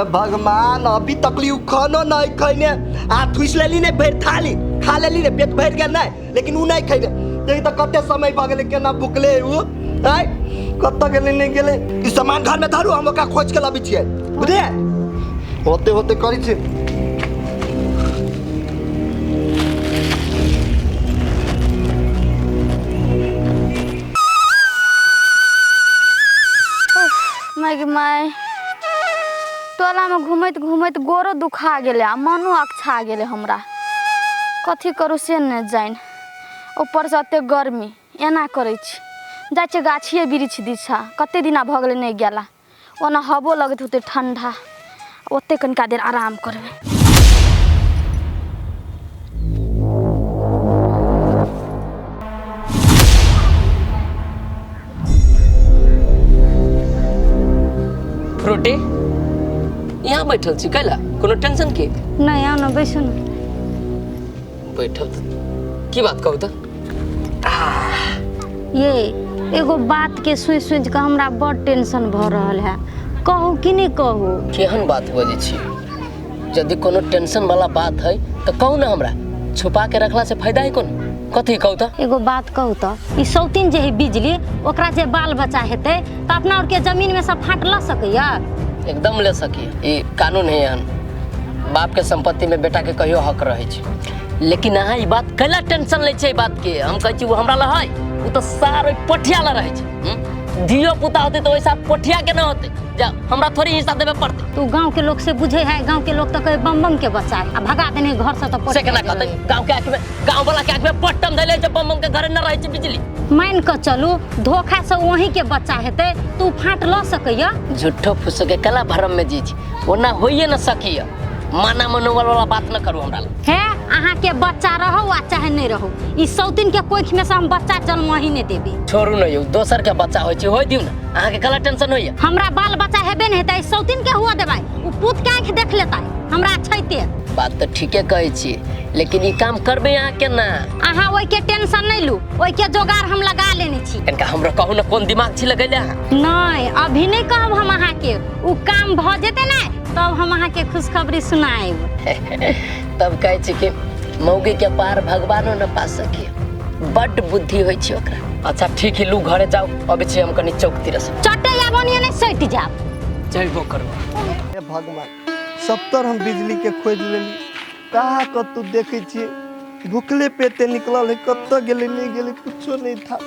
हे भगवान, अभी तकली उ खानो नहीं खैने आ ठुस लेली ने भरि थाली खा लेली ने, पेट भरि गेल नहीं, लेकिन उ नहीं खैने। देख तऽ कते समय भऽ गेलै, केना भुखले उ आय, कतऽ गेलै नहि गेलै। ई सामान घर में धरू, हम ओकरा खोज के लबै छियै, बुझलियै? होते होते करै छियै। माय गे माय, टोलामे घुमैत घुमैत गोरो दुखा गेलै आ मनो अकछा गेलै हमरा। कथी करू से नहि जानि। ऊपरसँ एतेक गर्मी, एना करै छी, जाइ छियै गाछिए वृक्ष दिशा, कतेक दिना भऽ गेलै नहि गेला। ओना हवो लगैत होतै ठण्डा, ओतहि कनिका देर आराम करबै। फ्रूटी, यहाँ बैठल छी कैला? कोनो टेंशन के नहीं? आउ ने, बैसू ने। बैठल की बात कहू तऽ? ये एगो बात के सोचि सोचि कऽ हमरा बड़ टेंशन भऽ रहल है, कहू कि नहीं कहू? केहन बात बजै छी? यदि कोनो टेंशन वाला बात है तऽ कहू ने, हमरा छुपा के रखला से फायदा है कोनो? कथी कहू तऽ? एगो बात कहू तऽ, ई सौतीन जे है बिजली, ओकरा जे बाल बच्चा हेतै तऽ अपना आरके जमीन में सब फाँट लऽ सकैया? एकदम ले सकी, ई कानून है एहन, बाप के संपत्ति में बेटा के कहियो हक रहै छै। लेकिन अहाँ ई बात कैला टेंशन लै छै ई बात के? हम कहै छी ओ हमरा लए है, ओ तऽ सार ओहि पोठिया लए रहै छै। हम्म? धियो पुता होतै तऽ ओहिसा पोठिया के न होतै, जा हमरा थोड़ी हिस्सा देबे पड़तै। तू गांव के लोग से बुझे है? गांव के लोग तो कहे बम बम के बच्चा है आ भगा देने घर से तो। से केना कहतै? गांव के आँखि में, गांव वाला के आँखि में पट्टम धैले छै, बम बम के घरे न रहै छै बिजली। मान कऽ चलू धोखा से वही के बच्चा हेतै तऽ उ फाँट लऽ सकैया? झूठो फूसो के कला भरम में जी छी, ओना होइए न सकिए। माना मनोबल वाला बात न करू हमरा लग। हे, अहाँ के बच्चा रहो आ चाहे नहीं रहो, ई सौतीन के कोख में से हम बच्चा जन्म ही नहीं देबे। छोड़ू न यौ, दोसर के बच्चा होइ छै, होइ दियौ न। अहाँ के कला टेंशन होइए? हमरा बाल बच्चा हेबे नहीं हेतै, सौतीन के हुआ देबै? उ पूत के आँखि देख लेतै हमरा छैते। बात तऽ ठीके कहै छी, लेकिन ई काम करबै अहाँ केना? अहाँ ओहि के टेंशन नहीं लू, ओहि के जोगाड़ हम लगा लेने छी। कनिका हमरा कहू ने, कोन दिमाग छी लगैले अहाँ? नहीं, अभी नहीं कहब हम अहाँ के, उ काम भऽ जेतै ने तब हम अहाँ के खुशखबरी सुनाएब। तब कहै छी कि मौगी के पार भगवानो न पा सकी, बड्ड बुद्धि होइ छै ओकरा। अच्छा ठीक है, लू घरे जाउ, अबै छी हम कनि चौक तिरस। चटे या बनिए नहीं सटि जाब। जइबो करबो। हे भगवान, सभतर हम बिजली के खोजि लेली, कहाँ कतहु देखै छियै, भुखले पेटे निकलल है, कतऽ गेलै नहि गेलै कुछो नहि था।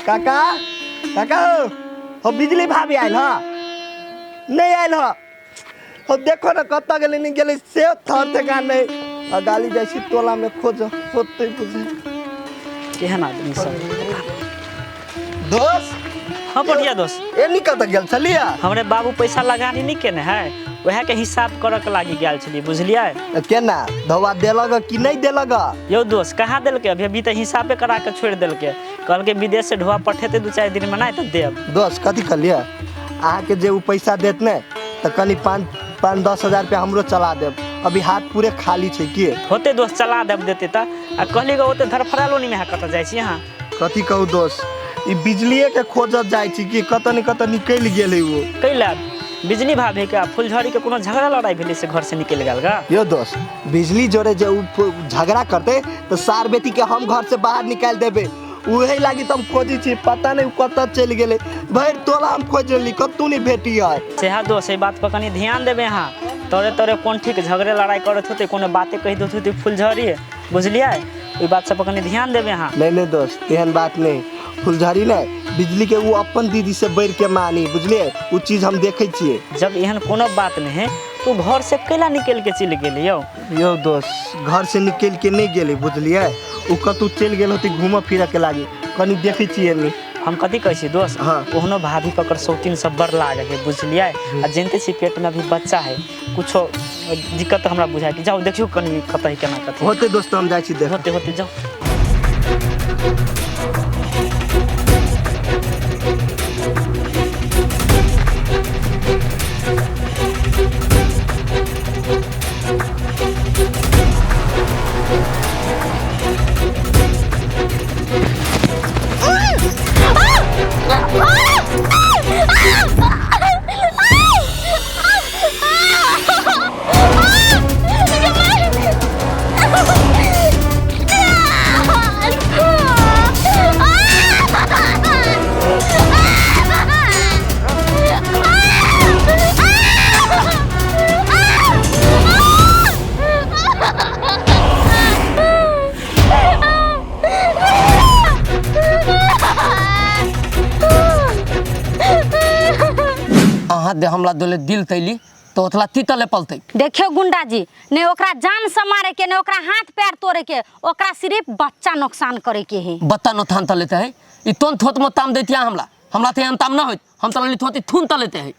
काका, काका हो, हो बिजली भाभी आयल ह नहि आयल ह? हो देखो ने कतऽ गेलै नहि गेलै से थर ठेकान नहि। आ गाली जाइ छी टोला में खोज होतै बुझे। केहन आदमी सब दोस्त। हाँ बढ़िया दोस्त। ए निकल तऽ गेल छलियै? हमरे बाबू पैसा लगानी नहीं केने है, वएह के हिसाब करऽ के लागी गेल छलियै, बुझलियै? केना धोआ देलक कि नहि देलक? यौ दोस्त, कहाँ देलकै अभी? अभी तऽ हिसाबे करा के छोड़ि देलकै, कहलकै विदेश से ढोआ पठेतै 2-4 दिन में, नहि तऽ देब। दोस्त, कथी कहलियै? अहाँके जे ओ पैसा देत ने तऽ कनि 5-5-10 हजार रुपया हमरो चला देब, अभी हाथ पूरे खाली छै। की होते दोस्त, चला देब देते तऽ। आ कहली गो ओते धरफड़ालो नहीं में कतऽ जाइ छी अहाँ? कथी कहू दोस्त, ई बिजलिए के खोजत जाइ छी कि कतऽ ने कतऽ निकलि गेलै ओ। कैला बिजली भाभी के आ फुलझड़ी के कोनो झगड़ा लड़ाई भेलै से घर से निकलि गेल गा? यो दोस्त, बिजली जोड़े जे उ झगड़ा करते तऽ सार बेटी के हम घर से बाहर निकालि देबै, उहे लागी तऽ हम खोजै छी। पता नहि उ कतऽ चलि गेलै, भरि टोला हम खोजि लेली, कतहु नहि भेटी है। सेहा दोस्त, एहि बात पर कनि ध्यान देबै अहाँ। तोरे तोरे कोन ठीक झगड़े लड़ाई करैत होतै, कोनो बाते कहि दैत होतै फुलझड़ी, बुझलियै? ओहि बात सब पर कनि ध्यान देबै अहाँ। नहीं नहीं दोस्त, एहन बात नहीं, फुलझड़ी नहीं बिजली के उ अपन दीदी से बढ़ि के मानी, बुझलियै? उ चीज हम देखै छियै। जब एहन कोनो बात नहीं है तो घर से कैला निकलि के चलि गेलै यौ? यौ दोस्त, घर से निकलि के नहीं गेलै, बुझलियै? उ कतहु चलि गेल होतै घूमऽ फिरऽ के लागी, कनि देखै छियै नी। हम कथी कहै छी दोस्त? हाँ। ओहनो भाभी पकड़ सौतीन सब बड़ लागल है, बुझलियै? आ जानते छी पेट में अभी बच्चा है, कुछो दिक्कत हमरा बुझाइ कि जाउ देखियौ कनि कतऽ केना कथी होतै। दोस्त, हम जाइ छी देख। होते होते, जाउ। अहाँ दे हमला दोले दिल तैली तो ओतला तीतले पलतै। देखियो गुंडा जी, ने ओकरा जान से मारे के, ने ओकरा हाथ पैर तोड़े के, ओकरा सिर्फ बच्चा नुकसान करे के है। बत्ता नोथान त लेते है ई तोन थोत म ताम दैतिया हमला, हमला ते एहन ताम न होइत, हम त लली थोती थून त लेते है।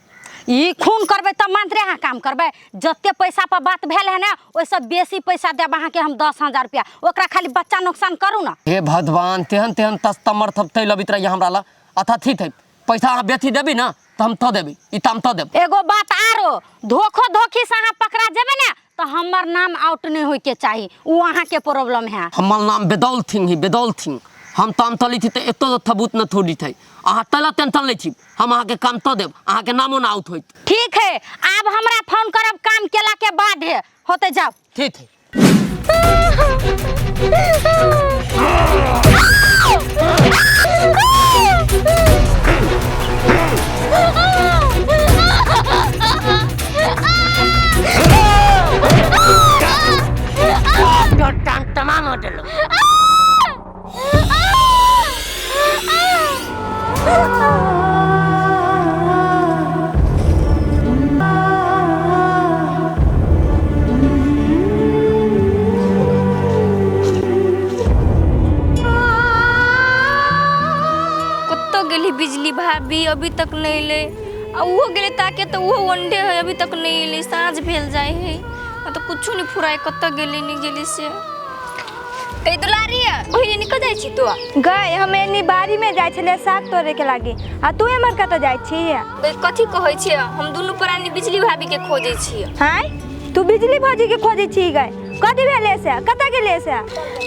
ई खून करबै तब मात्रे अहाँ काम करबै। जते पैसा पर बात भेल है ना ओहिसँ बेसी पैसा देब अहाँके हम 10,000 रुपया। ओकरा खाली बच्चा नुकसान करू ना। हे भगवान, तेहन तेहन तस्तमर थप तै लबित रहिए हमरा ला अथा थी थे पैसा अहाँ बेथी देबी ना त हम त देबी ई ताम त देब। एगो बात आरो, धोखो धोखी से अहाँ पकड़ा जेबै ने तो हमर नाम आउट नहीं होय के चाही, उ अहाँ के प्रॉब्लम है। हमर नाम Bedaul thing he Bedaul thing, हम ताम तली थी त एतो थबूत न थोड़ी थे। अहाँ तला टेंशन लै छी, हम अहाँ के काम त देब, अहाँ के नामो ना आउट होइत। ठीक है, आब हमरा फोन करब काम केला के बाद है, होते जाओ। ठीक है। कत्तो गेली बिजली भाभी अभी तक नहीं ले, आ उहो गेलै ताके तो उहो वनडे है अभी तक नहीं ले, साँझ भेल जाए है आ तो कुछो नहीं फुराए, कत्तो गेली नहीं गेली से। कई दुलारी बहिनी निकल जाइ छी तो गए हम एनी बाड़ी में जाइ छलियै साग तोड़े के लागी, आ तू एमहर कतऽ जाइ छी? गई कथी कहै छी, हम दुनू प्राणी बिजली भाभी के खोजै छी। हाय, तू बिजली भौजी के खोजै छी? गए कथी भेलै से, कतऽ गेलै से?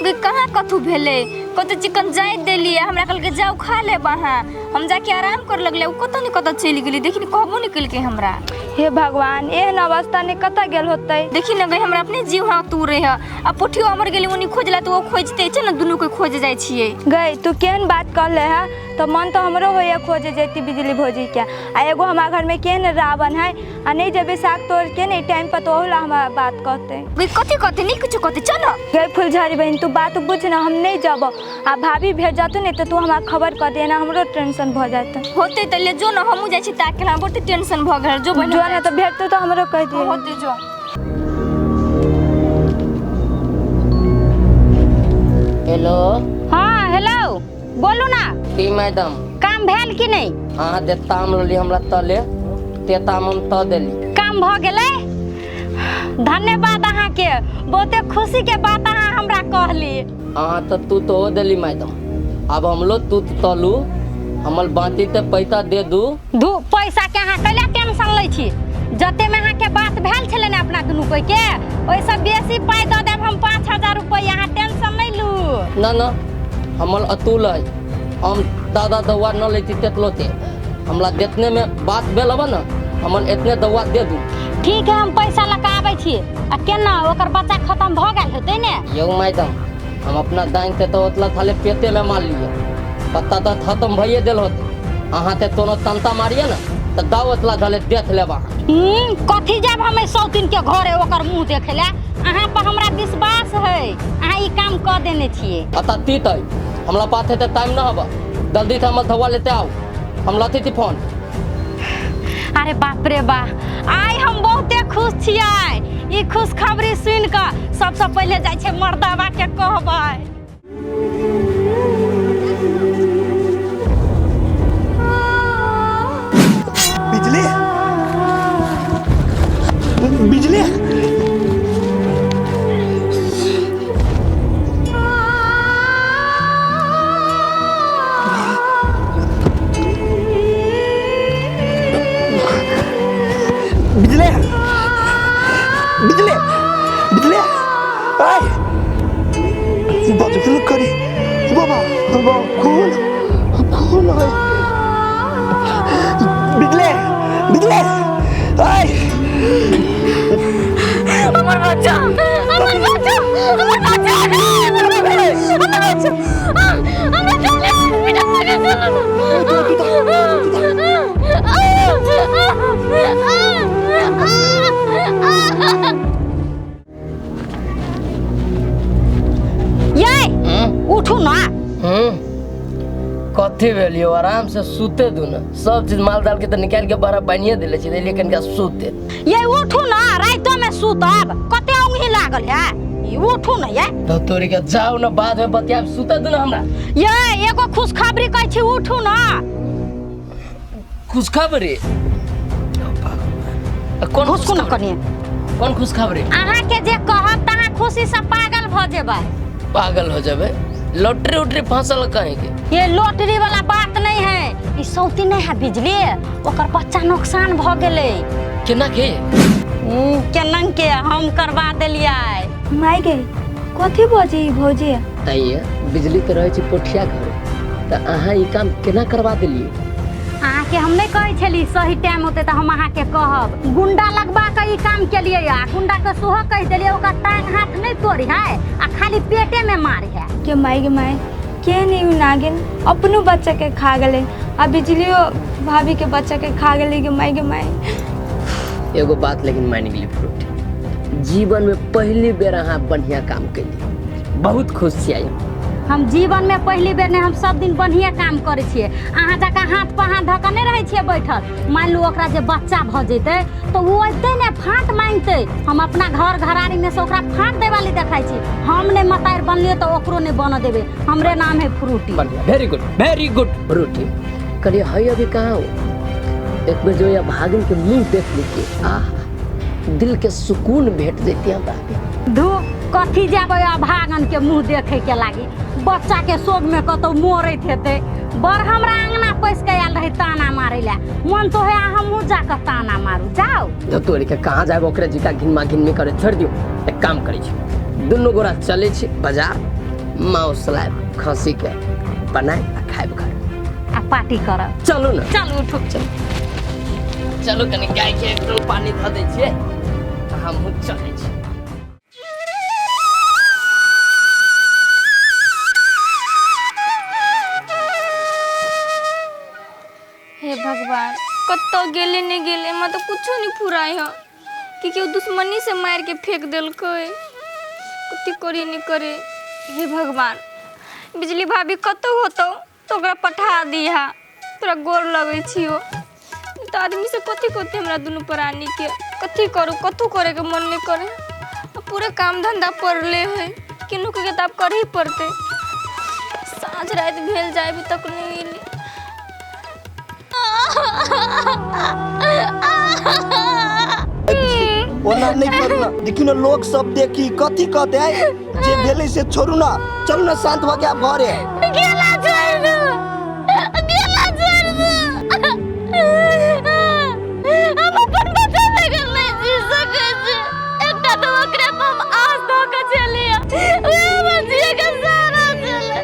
गई कहाँ कथू भेलै, कतऽ चिकन जाइत देलियै हमरा, कहलकै जाउ खा लेब अहाँ, हम जाके आराम कर लगलै, ओ कतऽ ने कतऽ चलि गेलै, देखी ने कहबो नहि केलकै हमरा। हे भगवान, एहन अवस्था ने कतऽ गेल होतै? देखी ने गई हमरा अपने जीव हाँ तू रहे, आ पोठियो हमर गेलै ओनी खोजला तऽ ओ खोजते छै ने, दुनू के खोज जाइ छियै। गई तू केहन बात कहले है, तो मन तो हमरो होइए खोजे जैती बिजली भौजी के। आ एगो हमारा घर में केहन रावण है, आ नहीं जेबै साग तोड़ के ने टाइम पर तो ओहुला हमरा बात कहते। गई कथी कहते, नहीं कुछ कहते, चल। गई फुलझड़ी बहन तू बात बुझ ना, हम नहीं जब, आ भाभी भेट जातू ने तो तू हमरा खबर कर देना, हमरो टेंशन भ जाता। होते तो ले जो ना, हमहूँ जाइ छी ताके, हमरा बहुते टेंशन भ गेल, जो बहन जो ना तो भेटतू तो हमरो कह दिए। होते जो। हेलो। हाँ हेलो, बोलू ना। की मैडम, काम भेल कि नहीं? अहाँ जे ताम लेली हमरा तले ते ताम हम त देली। काम भ गेलै, धन्यवाद अहाँ के, बहुते खुशी के बात अहाँ हमरा कहली। अहाँ तो तू तो देली मैडम, अब हमलो तू तलू, हमर बाती ते पैसा दे दू। दू पैसा के अहाँ कैला टेंशन लै छी? जते में अहाँ के बात भेल छलै ने अपना दुनू कोई के, ओहिसँ बेसी पाइ दऽ देब हम 5,000 रुपैआ, अहाँ टेंशन नहीं लू। ना ना, हमर अतुल है, हम दादा दवा न लेती तेतलो ते, हमरा जितने में बात भेल हब ना हमर इतने दवा दे दू। ठीक है, हम पैसा लऽ कऽ आबै छी। आ केना ओकर बच्चा खत्म भऽ गेल हेतै ने? यौ मैडम, हम अपना दाइन से तो ओतला थाले पेते में मार लियै, पत्ता तो खत्म भइए देल होते, अहाँ ते कोनो तंता मारिए ना तो दाव ओतला धले देख लेब अहाँ। कथी जाब हम सौतीन के घरे ओकर मुँह देखे ला? अहाँ पर हमरा विश्वास है, अहाँ ई काम कऽ देने छियै। अतः तीत है, हमरा पास है टाइम ना हब, जल्दी से हमर धोआ लेते आओ, हम लथी थी फोन। अरे बाप रे बा, आइ हम बहुते खुश छियै ई खुशखबरी सुनि कऽ। सबसँ पहिले जाइ छै मर्दाबा के कहबै। बिजली, बिजली, बिजली, बिजली, बिजली, आय बजबे करी बाबा, बाबा खून खून है। बिजली, बिजली, आय हमर बच्चा, हमर बच्चा, हमर बच्चा, हमर बच्चा, हमरा चले बिना मरे चलो। ये उठू ना। कथी भेल यौ, आराम से सुते दू ने। सब चीज माल दाल के तऽ निकालि के बड़ा बान्हिए देले छी, एलियै कनिका सुते। ये उठू ना, राइतो में सुतब, कते औंघी लागल है। ई उठू ना ये। तो तोरी के जाउ ने, बाद में बतियाब, सुते दू ने हमरा। ये एगो खुशखबरी कहै छी, उठू ना। खुशखबरी? कौन घुसकू ना कनिए। कौन खुशखबरी? अहाँ के जे कहब त अहाँ खुशी से पागल भ जेबै। पागल हो जेबै? लॉटरी उटरी फसल कहीं के? ये लॉटरी वाला बात नहीं है, ई सौती नहीं है बिजली, ओकर बच्चा नुकसान भ गेलै। केना के? केना के हम करवा देलियै। माय गे, कथी बजे ई भौजी? तैये बिजली तऽ रहै छै पोठिया घर, तऽ अहाँ ई काम केना करवा देलियै? अहाँके हम नहीं कहै छली सही टाइम होते तऽ हम अहाँके कहब। गुंडा लगवा के ई काम केलियै आ गुंडा के सेहो कहि देलियै ओकर टांग हाथ नहीं तोड़ी है आ खाली पेटे में मारी है। के माय गे माय, के नहीं उ नागिन अपनो बच्चा के खा गेलै आ बिजलियो भाभी के बच्चा के खा गेलै। गे माय गे माय। एगो बात लेकिन मानि गेली फ्रूटी, जीवन में पहली बेर अहाँ बढ़िया काम केली, बहुत खुश छियै हम। हम जीवन में पहली बेर नहीं, हम सब दिन बढ़िया काम करै छियै। अहाँ जकाँ हाथ पर हाथ धऽ कऽ नहि रहै छियै बैठल। मानि लू ओकरा जे बच्चा भऽ जेतै तऽ ओ अयतै ने फाँट मांगतै, हम अपना घर घरारी में से ओकरा फाँट दै वाली देखै छी। हम नहि मतारि बनलियै तऽ ओकरो नहि बनऽ देबै। हमरे नाम है फ्रूटी। बढ़िया, very good, very good Frooti. कहलियै है अभी कहाँ हो, एक बेर जो या भागिन के मुँह देख लीजिए, आह दिल के सुकून भेट जैती हमरा। धू कथी जेबै अभागन के मुँह देखे के लागी, बच्चा के शोक में कतौ मरैत हेतै। बड़ हमरा अंगना पैस के आयल रहे ताना मारै लए, मन तो है हमहूँ जाकऽ ताना मारू। जाउ धतोरी के कहाँ जायब, ओकरे जिका घिनमा घिनमी करे छोड़ि दियौ। एक काम करै छी, दुनू गोरा चलै छी बाजार, माउस लायब खस्सी के बनाय आ खायब घर आ पार्टी करब। चलू ने, चलू उठू, चलू चलू कनि गाय के एक डोल पानी धऽ दै छियै, हमहूँ चलै छी। हे भगवान, कतऽ गेलै नहि गेलै, हमरा तऽ कुछो नहीं फुराय है कि केओ दुश्मनी से मारि के फेंक देलकै। कथी करी नहीं करे। हे भगवान, बिजली भाभी कतौ होतौ तऽ ओकरा पठा दिहा, तोरा गोर लगै छियौ। तऽ आदमी से कथी कहते हमरा दुनू प्राणी के, कथी करू, कथू करे के मन नहीं करे। पूरा काम धंधा पड़ले है, केनू के तऽ आब करही पड़तै। साँझ राति भेल जाय अभी तक नहीं एली। ओना नहीं करू ना, देखियौ ने लोग सब देखी कथी कहते है, जे भेलै से छोड़ू ना, चलू ना शांत भऽ के आब घरे। गेला छोड़ दू, गेला छोड़ दू, हम अपन बच्चा बगैर नहीं जी सकै छी। एकटा तऽ ओकरे पर हम आस धऽ कऽ छलियै, वएह हमर जिये के सहारा छलै,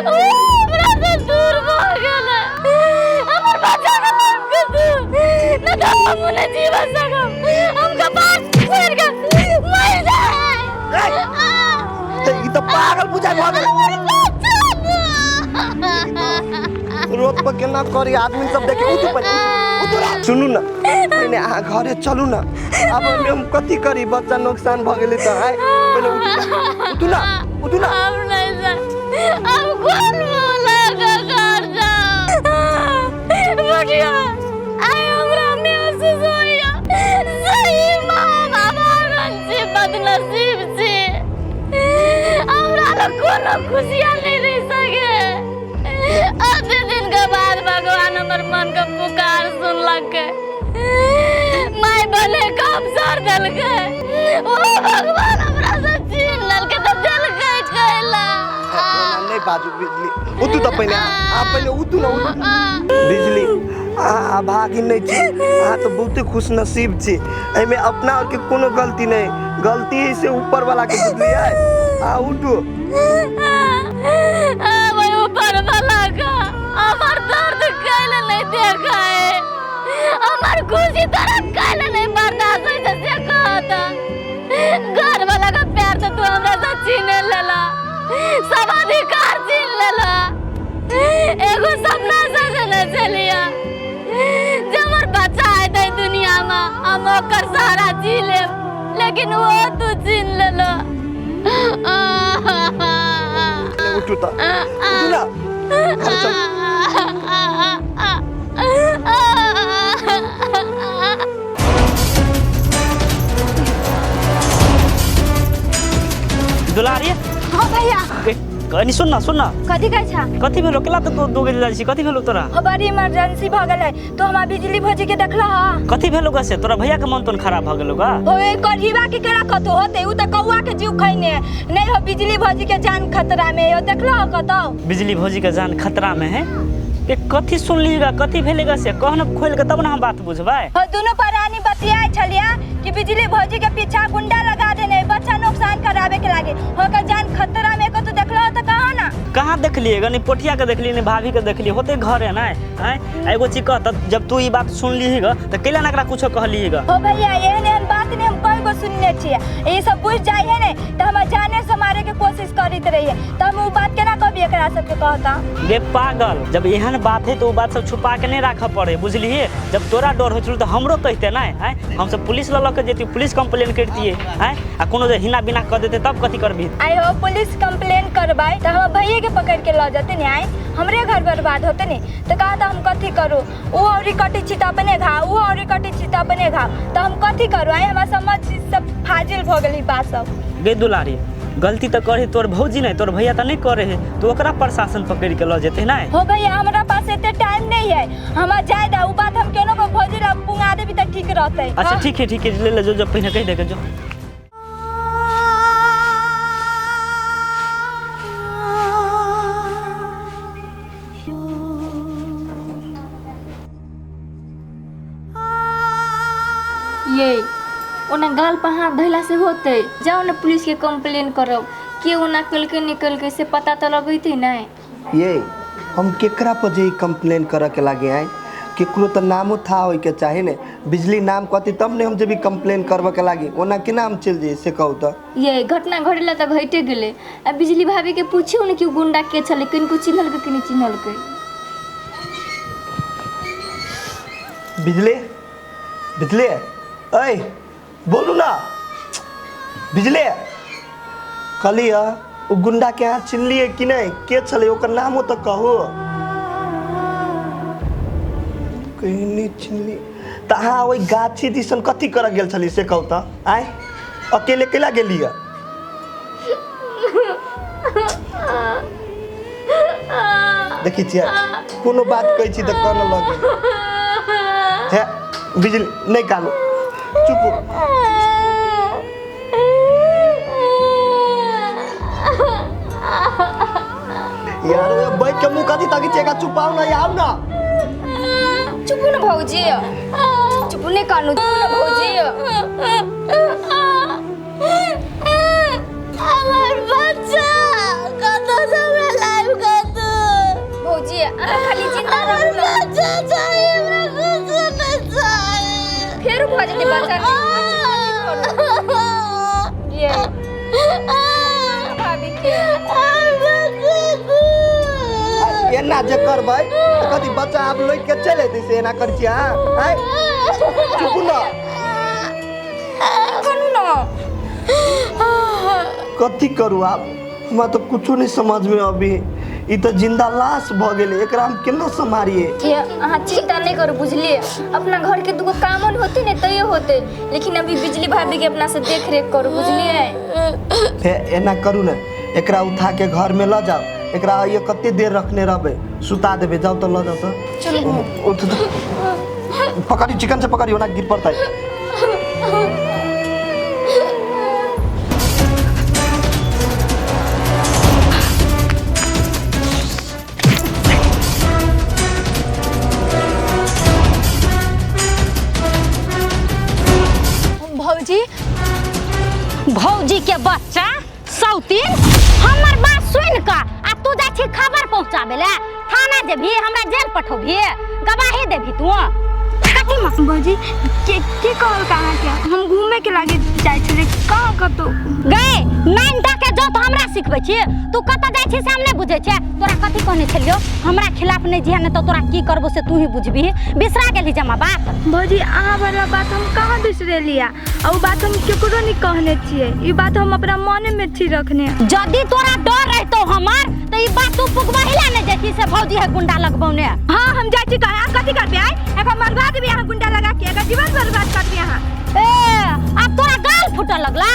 ओ हमरा से दूर भऽ गेलै। हमर बच्चा के माफ कर दू, नहि तऽ हमहूँ नहि जीव सकब, हम कपार फोड़ि कऽ मरि जायब। ई तऽ पागल बुझाइ भऽ गेलै। रोड पर केना करी, आदमी सब देखे। उठू पहिले, उठू ना। सुनू ना, पहिने अहाँ घरे चलू ना, आब ओहिमे हम कथी करी, बच्चा नुकसान भऽ गेलै तऽ आइ पहिले उठू ना, उठू ना, उठू ना। हम नहीं जाए, हम कोन मुँह लऽ कऽ घर जाउ। बुढ़िया, आइ हमरा महसूस होइया सही माँ हम अभागल छी, बदनसीब छी। हमरा लग कोनो खुशियाँ नहीं रहि सके। अस्सी दिन के बाद भगवान हमर मन के पुकार सुनलकै, माय बने के अवसर देलकै। ओ भगवान हमरा से छीन लेलकै तऽ देलकै कैला। ओना नहीं बाजू बिजली, उठू तऽ पहिले, अहाँ पहिले उठू ना, उठू। बिजली अहाँ अभागिन नहीं छी, अहाँ तऽ बहुते खुशनसीब छी, एहिमे अपना आरके कोनो गलती नहीं, गलती से ऊपर वाला के, बुझलियै? अहाँ उठू। ऊपर वाला का हमर दर्द कैले नहीं देखा है, हमर खुशी तोरा कैले नहीं बर्दाश्त होइ छै से कहता। घर वाला का प्यार तो तू हमरा से छीन लेला, सब अधिकार छीन लेला। एगो सपना सजने छलिया जे हमर बच्चा अयतै दुनिया में, हम ओकर सहारा जी लेब, लेकिन वो तू छीन लेला। उठू तऽ, उठू ना, घर चल। कनी सुन ना, सुन ना। कथी कहै छा? कथी भेलो? केला तऽ तू दौड़ि जाइ छी, कथी भेलो तोरा? हो बड़ी इमरजेंसी भऽ गेलै, तो हमरा बिजली भौजी के देखला हा? कथी भेलो गा से? तोरा भैया के मन तोन खराब भऽ गेलो गा? हो ए कढ़ीवा के केना कतौ होतै, उ तऽ कौआ के जीव खैने नहीं हो। बिजली भौजी के जान खतरा में हो, देखला हो कतौ? बिजली भौजी के जान खतरा में है? ए कथी सुनली गा, कथी भेलै गा से कह न खोल के, तब न हम बात बुझबै। हो दुनू प्राणी बतियाए छलिया कि बिजली भौजी के पीछा गुंडा लगा देने, बच्चा नुकसान करावे के लागे, होकर जान खतरा में। कतौ देखला हो तऽ कहा ना। कहाँ देखलिए गा? नहीं पोठिया के देखलिए, नहीं भाभी के देखलिए, होते घरे ना आँय। एगो चीज कह, तब जब तू ई बात सुनली गा तऽ कैला ना एकरा कुछो कहली गा? हो भैया एहन एहन बात नहीं हम कई गो सुनने छियै, ई सब बुझ जाइ है ने तऽ हमरा जाने से मारे के कोशिश करैत रहिए, तऽ हम उ बात केना कहबी एकरा सबके कहता? गे पागल, जब एहन बात है तो वो बात सब छुपा के नहीं राखऽ पड़े, बुझलिए? जब तोरा डर होइ छलौ तऽ हमरो कहते ना आँय, हमसब पुलिस लऽ लऽ के जैतियै, पुलिस कंप्लेन करतियै आँय, आ कोनो जे हिना बिना कऽ देतै तब कथी करबिही? आइ हो पुलिस कंप्लेन करबै तऽ हमर भैये के पकड़ के लऽ जेतै ने, आइ हमरे घर बर्बाद होतै ने। तऽ कहा तऽ हम कथी करू? उ औरी कटै छी तऽ अपने घाव, उ औरी कटै छी तऽ अपने घाव, तऽ हम कथी करू? आइ हमरा समझ सब फाजिल भऽ गेल ई बात सब। गे दुलारी, गलती तऽ करे तोर भौजी नहीं, तोर भैया तऽ नहीं करे है, तो ओकरा प्रशासन पकड़ के लऽ जेतै ना? हो भैया हमरा पास एते टाइम नहीं है, हमरा जाय दा, उ बात हम केनो को भौजी ला पुंगा देबी तऽ ठीक रहतै। अच्छा ठीक है, ठीक है, ले ले जो, जो पहिने कहि दे जो। ये ओना गाल पर हाथ धैला से होतै? जाउ ने पुलिस के कंप्लेन करब, के ओना केलकै नहि केलकै से पता तऽ लगैतै नहि। ये हम केकरा पर जे कंप्लेन करऽ के लागे आए? केकरो तऽ नामो था होय के चाही ने। बिजली नाम कहती तब ने हम जेबी कंप्लेन करबऽ के लागी, ओना केना हम चलि जइए से कहू तऽ? ये घटना घटेला तऽ घटे गेलै, आ बिजली भाभी के पूछियौ ने कि उ गुंडा के छलै, किनको चिन्हलकै कि नहि चिन्हलकै। बिजली, बिजली, ऐ बोलू ना बिजली, कहलियै ओ गुंडा के अहाँ चिन्हलियै कि नहि? के छलै ओकर नामो तऽ कहू। कहीं नहि चिन्हली तऽ अहाँ ओहि गाछी दिसन कथी करऽ गेल छलियै से कहू तऽ? आँय अकेले केला गेलियै? देखै छियै कोनो बात कहै छी तऽ कानऽ लगै हे। बिजली नहि कानू, चुप। यार बैठ के मुँह कथी ताकि छियै? चुप आउ ना, आउ ना। चुपू ने भौजी, चुपू ने कानू, चुपू ने भौजी। हमर बच्चा कतौ से हमरा लाइव कतौ। भौजी अहाँ खाली जिंदा रहू ने। बच्चा चाही हमरा, कुछो नहीं चाही। फेर भऽ जेतै बच्चा, ये भाभी के एना जे करबै तऽ कथी बच्चा आब लऽ के चलि एतै से एना करै छियै अहाँ? आँय चुपू ना, कानू ना। कथी करू आब? हमरा तऽ कुछो नहीं समझ में अभी, ई तऽ जिंदा लाश भऽ गेलै, एकरा हम केना सम्हारियै? ये अहाँ चिंता नहीं करू बुझलिए, अपना घर के दूगो कामो होते ने तैयो होते, लेकिन अभी बिजली भाभी के अपना से देख रेख करू बुझलिए। हे एना करू ने, एकरा उठा के घर में लऽ जाओ, एकरा ये कते देर रखने रहबै, सुता देबै, जाओ तऽ लऽ जाओ तऽ। चलू उठ पकड़ी, चिकन से पकड़ी, ओना गिर पड़तै। भौजी, भौजी के बच्चा सौतीन हमर बात सुन कऽ आ तू जाइ छी खबर पहुँचाबे ले, थाना जेबही, हमरा जेल पठौबही, गवाही देबही तू? कथी में? भौजी के कहल कहाँ के हम घूमे के लागे जाइ छलियै कहाँ कतौ? गए नाइनटा के जो तो हमरा सिखबै छी, तू कतऽ जाइ छी से हम नहि बुझै छियै। तोरा कथी कहने छलियौ हमरा खिलाफ नहि जिहा, नहि तऽ तोरा की करबो से तू ही बुझबिही। बिसरा गेलही जमा बात? भौजी अहाँ वाला बात हम कहाँ बिसरेलियै, आ उ बात हम केकरो नहीं कहने छियै, ई बात हम अपना मने में छी रखने। यदि तोरा डर रहतौ हमर तऽ ई बात तू पुगबही ला नहि जैती से भौजी है गुंडा लगबौने। हाँ हम जाइ छी कहाँ, कथी करबै? आइ एकरा मरवा देबै अहाँ गुंडा लगा के, एकर जीवन बर्बाद करबै अहाँ। ए आब तोरा गाल फूटऽ लगलौ?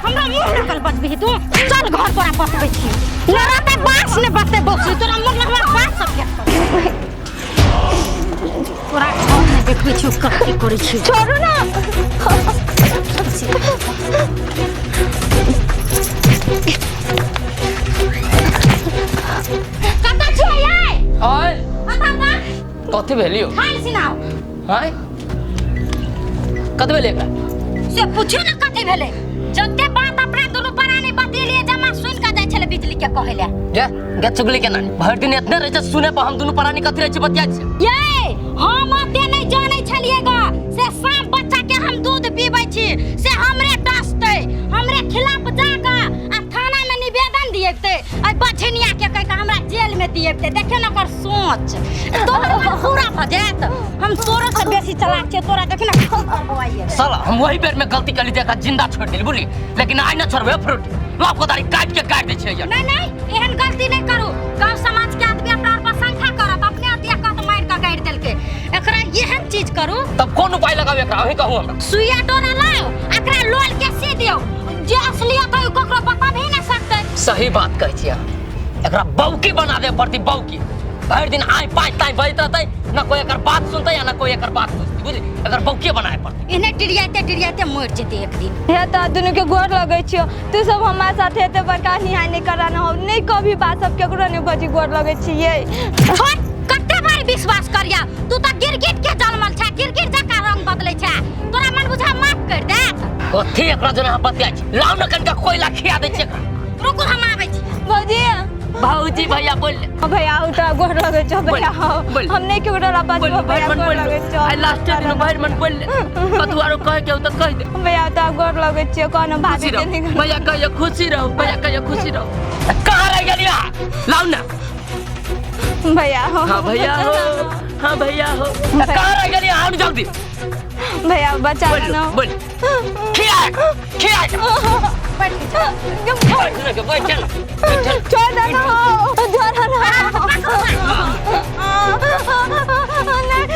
हमरा मुँह लगल बजबही तू चल घर तोरा बतबै छी न रहतै बाँस ने बचतै बौसी तोरा मुँह लगवा बाँस सब के तोरा घर में देखै छियौ कथी करै छी छोड़ू ना। कतऽ छियै यै? आय बताउ तऽ। कथी भेलियो? हाल सुनाउ। आय कथी भेलै एकरा? से पूछियो ने कथी भेलै। जते बात अपना दुनू प्राणी बतेलियै जमा सुनि कऽ जाइ छलै बिजली के कहै लए। गे गे चुगली के नानी भरि दिन एतने रहै छै सुने पर हम दुनू प्राणी कथी रहै छै बतियाइ छै। यै हम ओते नहि जानै छलियै ग से साँप बच्चा के हम दूध पीबै छी से हमरे डसतै हमरे खिलाफ जा कऽ आ थाना में निवेदन दिएबतै आ बझनिया के कहि कऽ हमरा जेल में दिएबतै। देखियौ ने ओकर सोच तोहर मन पूरा भऽ जायत। हम तोरो से बेसी चलाक छियै तोरा देखी ने खूब करबवाइए। साला हम वही बेर में गलती कर ली देखा जिंदा छोड़ देली बुझली लेकिन आइ न छोड़बे फ्रूट लाभ कोदारी काट के काट दै छियै यार। नहीं नहीं एहन गलती नहीं करू। गांव समाज के आदमी अपना पर शंका करत अपने अतिया कत मार के गाड़ि देलकै। एकरा एहन चीज करू तब कोन उपाय लगाबे एकरा अहीं कहू हमरा। सुइया डोरा लाओ एकरा लोल के सी दियौ जे असलियत है ककरो बता भी ना सकतै। सही बात कहै छियै एकरा बौकी बना दे पड़ती बौकी भरि दिन आइ पाइ ताइ बजैत रहतै ना कोई एकर बात सुनतै या ना कोई एकर बात बुझतै बुझली एकर बौकी बनाए पड़तै। एने टिरियाते टिरियाते मर जेतै एक दिन। हे तऽ दुनू के गोर लगै छियौ तू सब हमारे साथे एते बड़का अन्याय नहीं कराना हो नहीं कभी बात सब केकरो नहीं बजी गोर लगै छियै। छोड़ कते बार विश्वास करिया तू तऽ गिरगिट के जनमल छै गिरगिट जकाँ रंग बदलै छै तोरा मन बुझा माफ कर देत। कथी एकरा जेना अहाँ बतियाइ छी लाउ ने कनिका कोयला खिया दै छियै एकरा। रुकू हम आबै छी। भौजी भौजी भैया बोल भैया उ तोरा गोर लगै छौ भैया हम नहीं केकरो ला बजबो भैया गोर लगै छौ। आइ लास्ट दिन भरि मन बोल कतौ आरो कहै के हो तऽ कहि दे। भैया तोरा गोर लगै छियौ कोनो भाभी के नहीं भैया कहियो खुशी रहू भैया कहियो खुशी रहू। कहाँ रहि गेलियै लाउ ने भैया हो। हाँ भैया हो हाँ भैया हो कहाँ रहि गेलियै आउ जल्दी भैया बचा ना बोल खिया खिया बैठ बैठ छोड़ दे ना छोड़ ना नहीं नहीं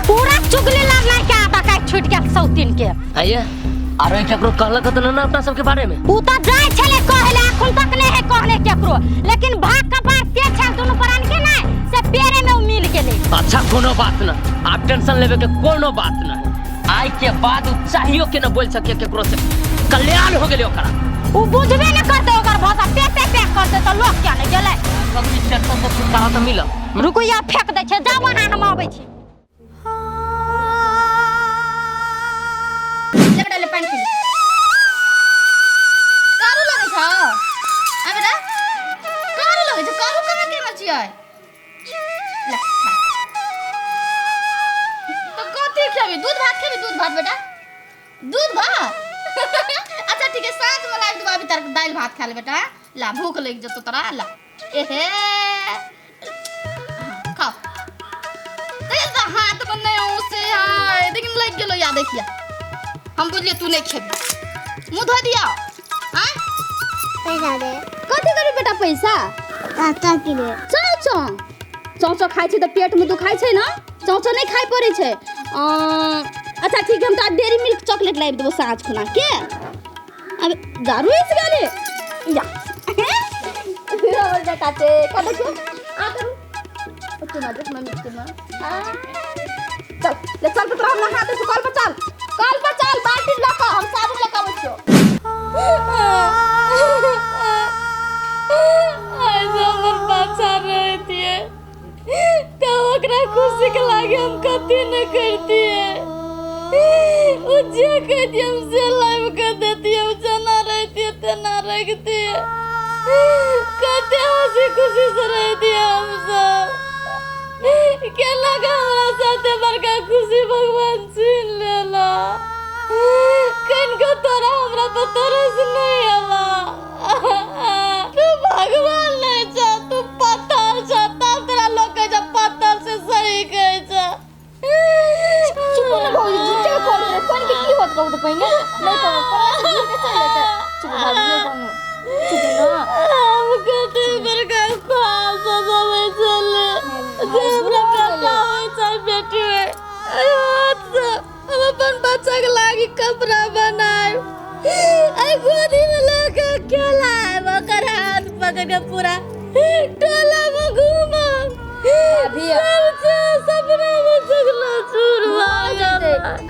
पूरा चुगली लड़ना के आधा का छूट गेल सौतीन के। आइए आरो केकरो कहलक त ना अपना सबके बारे में उ त जाय छले कहले अखन तक नहीं है कहने केकरो लेकिन भाग कपार ते छल दुनु प्राण के ना से पेरे में उ मिल गेलै। अच्छा कोनो बात ना आप टेंशन लेवे के कोनो बात ना आइ के बाद उ चाहियो के ना बोल सके केकरो से कल्याण हो गेलै ओकरा। उ बुझबे न करते ओकर भाषा पे पे पे करते त लोक क्या ने गेलै। सब टेंशन से छुटकारा त मिलल। रुकू या फेंक दै छै जाउ अहाँ हम आबै छी। ले बेटा ले पानी पी ले। कारू लगै छौ आ बेटा कारू लगै छौ कारू कहाँ केने छियै ले खा। तो कथी खेबी दूध भात खेबी दूध भात बेटा दूध भात अच्छा ठीक है साँझ में लाबि देबो अभी तार दालि भात खा ले बेटा ला भूख लागि जेतौ तोरा ला एहे खाओ। हाथ में नहीं उसे हाय लेकिन लग गेलो या देखिया हम बुझलिए तू नहीं खेबी मुँह धो दिया हाँ पैसा दे कथी करी बेटा पैसा आटा किने चौ चौ चौ चौ खाइ छै तऽ पेट में दुखाइ छै ना चौ चौ नहीं खाइ पड़ै छै। अच्छा ठीक है हम तो डेयरी मिल्क चॉकलेट लाबि देबो साँझ खुना के अब दारू इस गेले या हमर बेटा छै का देखियो आ करू ओते ना देख मम्मी के ना चल ले चल पुत्र हम नहा दे कल पर चल कल पर चल बाल्टी ल के हम साबुन ल के आबै छियो। आज हमर बच्चा रहतिए तो ओकरा खुशी के लागे हम कथी न करतिए उ जे कहतिए हम से लाइव कर देतिए उ जना रहतिए तेना रखतिए कते हंसी खुशी से रहतिए हम सब। केना के हमरा साथे बड़का खुशी भगवान छीन लेला। कनिको तोरा हमरा पर तरस नहीं एला। तू भगवान नहीं छ, तू पत्थर छ, तब तोरा लोग कहै छ पत्थर से सही कहै छ। चुप न भौजी, झूठे के कहलू रे, कोन के की होत कहू त पहिने नहीं कहू, पराया से झूठ के चल जेतै। चुप भाभी, नहीं कहू, चुप न। हम कते बड़का ख्वाब सजाबै छलै जे हमरा बेटा होइ चाहे बेटी होइ, एहि हाथसँ हम अपन बच्चाके लागी कपड़ा बनायब, एहि गोदीमे लऽ कऽ खेलायब, ओकर हाथ पकड़ि कऽ पूरा टोलामे घूमब। भाभी, सब सपनामे सगलो चूर भऽ गेल।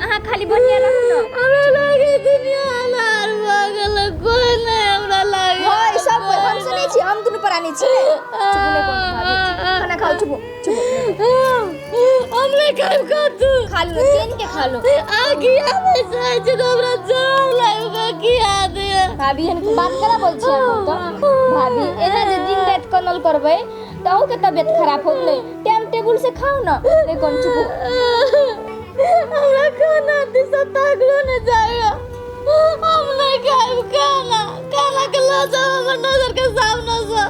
अहाँ खाली बढ़िया रहू न। हमरा लागे दुनिया अन्हार भऽ गेल, कोइ नहि हमरा लागे। हाय सब कोइ, हम सुनै छी, हम दुनू प्राणी छी ने। चुप नहि कहू भाभी, खाना खाउ, चुप चुप। हम नहि खायब कतू। खा लू, केन के खा लू। आगि आबै छै तऽ हमरा जर लागि कऽ खिया दे। भाभी, एहन बात केना बोल छी अहाँ तऽ? भाभी, एना जे दिन राति कनल करबै तऽ अहूँके तबियत खराब होत नहि। टाइम टेबुल से खाउ न। नहि कोन, चुप। हमरा खाना दिस ताकलो नहि जाइए। हम नहि खायब खाना, खाना के लऽ जाउ हमर नजर के सामने से।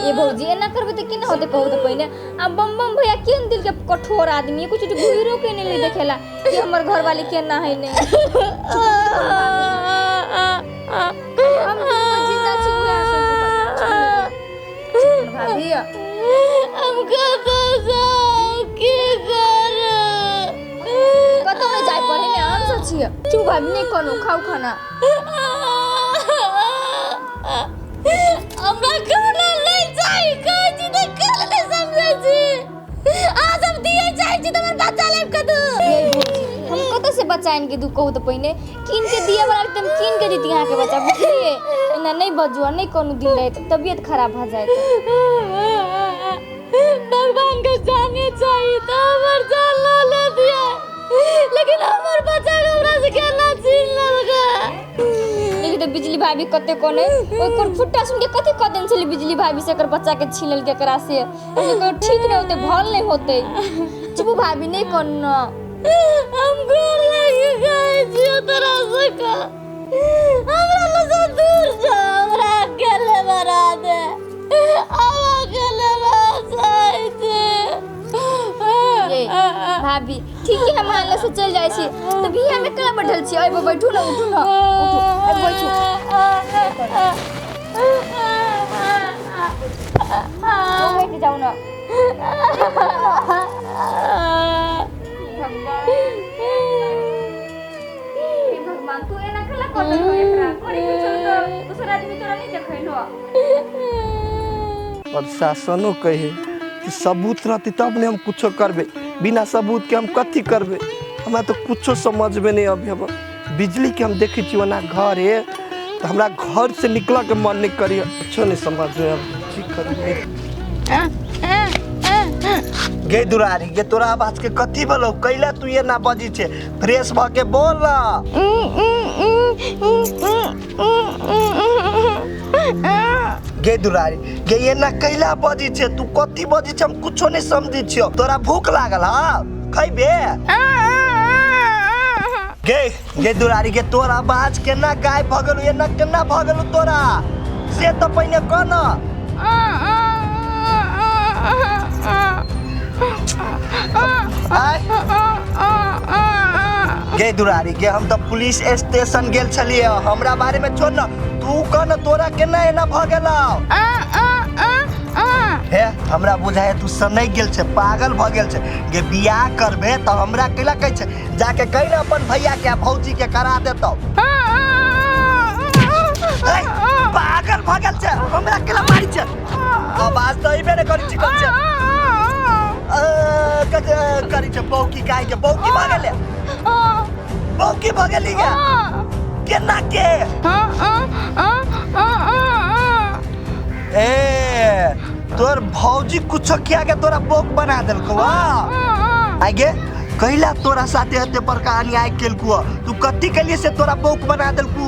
ए भौजी, एना करबै तऽ केना होतै कहू तऽ पहिने? आ बम बम भैया केहन दिल के कठोर आदमी है, कुछ घुरो के नहीं देखेला कि हमर घरवाली केना है। नहीं, हम दुनू जिंदा छी उहे सोचू। भाभी, हम कतऽ जाउ, की करू? कतौ नहीं जाय पड़े ने, हम सब छियै। चुप भाभी, नहीं कोनो, खाउ खाना। हमरा खाना नहीं चाही, कहै छी तऽ खाना नहीं समझै छी। अहाँ सब दिए चाहै छी तऽ हमर बच्चा लेब कतऽ? ये भौजी, हम कतऽ से बच्चा आनि के दू कहू तऽ पहिने? कीन के दिए वाला तऽ हम कीन के देती अहाँके बच्चा, बुझलियै? एना नहीं बजू आ नहीं कोनो दिन राति, तबियत खराब भऽ जायत। भगवान के जाने चाही तऽ हमर जान लऽ लेतियै, लेकिन हमर बच्चा के हमरा से केना छीन लेलकै? देखी तऽ बिजली भाभी कते कोने ओकर फुट्टा सुन के कथी कऽ देने छलै बिजली भाभी से, एकर बच्चा के छीन लेलकै एकरा से। एकर ठीक नहीं होतै, भल नहीं होतै। चुप भाभी, नहीं कोनो। हम गोर लागि कहै छियौ तोरा सबके, हमरा लग दूर जा, हमरा अकेले मरा दे, हम अकेले रह चाहै छी। ये भाभी, ठीक है, हम अहाँ लग से चलि जाइ छी तऽ बिया में केना बैठल छी? अइबो, बैठू ने, उठू ने, उठू, आबि बैठू। बैठ जाउ ने। हे भगवान, तू एना केला कऽ देलहो एकरा? करे के छल तऽ दोसर आदमी तोरा नहीं देखै हो। प्रशासनो कहे कि सबूत रहती तब ने हम कुछो करबे, बिना सबूत के हम कथी करबे? हमरा तो कुछो समझ में नहीं अभी। हम बिजली के हम देखै छी ओना घरे तऽ हमरा घर से निकलऽ के मन नहीं करिए। कुछो नहीं समझ में अब, की करबे? गे दुरारी गे, तोरा आवाज के कथी बोलो? कैला तू ये ना बजी छे? फ्रेश भ के बोल ना। गे दुलारी गे, ये ना कैला बजी छे? तू कथी बजी छे? हम कुछो नहीं समझी छियो। तोरा भूख लागल हा, खैबे? गे गे दुलारी गे, तोरा आवाज केना गायब भ गेलौ? एना केना भ गेलौ तोरा से तऽ पहिने कह न। आय गे दुलारी गे, हम तऽ पुलिस स्टेशन गेल छलियै। हमरा बारे में छोड़ न, तू कह न तोरा केना एना भ गेलौ? हे, हमरा बुझाय तू सनक गेल छै, पागल भ गेल छै। गे, बियाह करबे तऽ हमरा कैला कहै छै? जाके कहि न अपन भैया के आ भौजी के करा देतौ। ए, पागल भ गेल छै, हमरा कैला मारै छै? आवाज तऽ अइबे नहि करै छै। करै छै करै छै बौकी गाय के, बौकी भ गेलै, बौकी भ गेली गे। केना के? ए, तोर भौजी कुछो किया के तोरा बौक बना देलकौ? आगे कैला तोरा साथे एते बड़का अन्याय केलकू? तू कथी केलिए से तोरा बौक बना देलकू?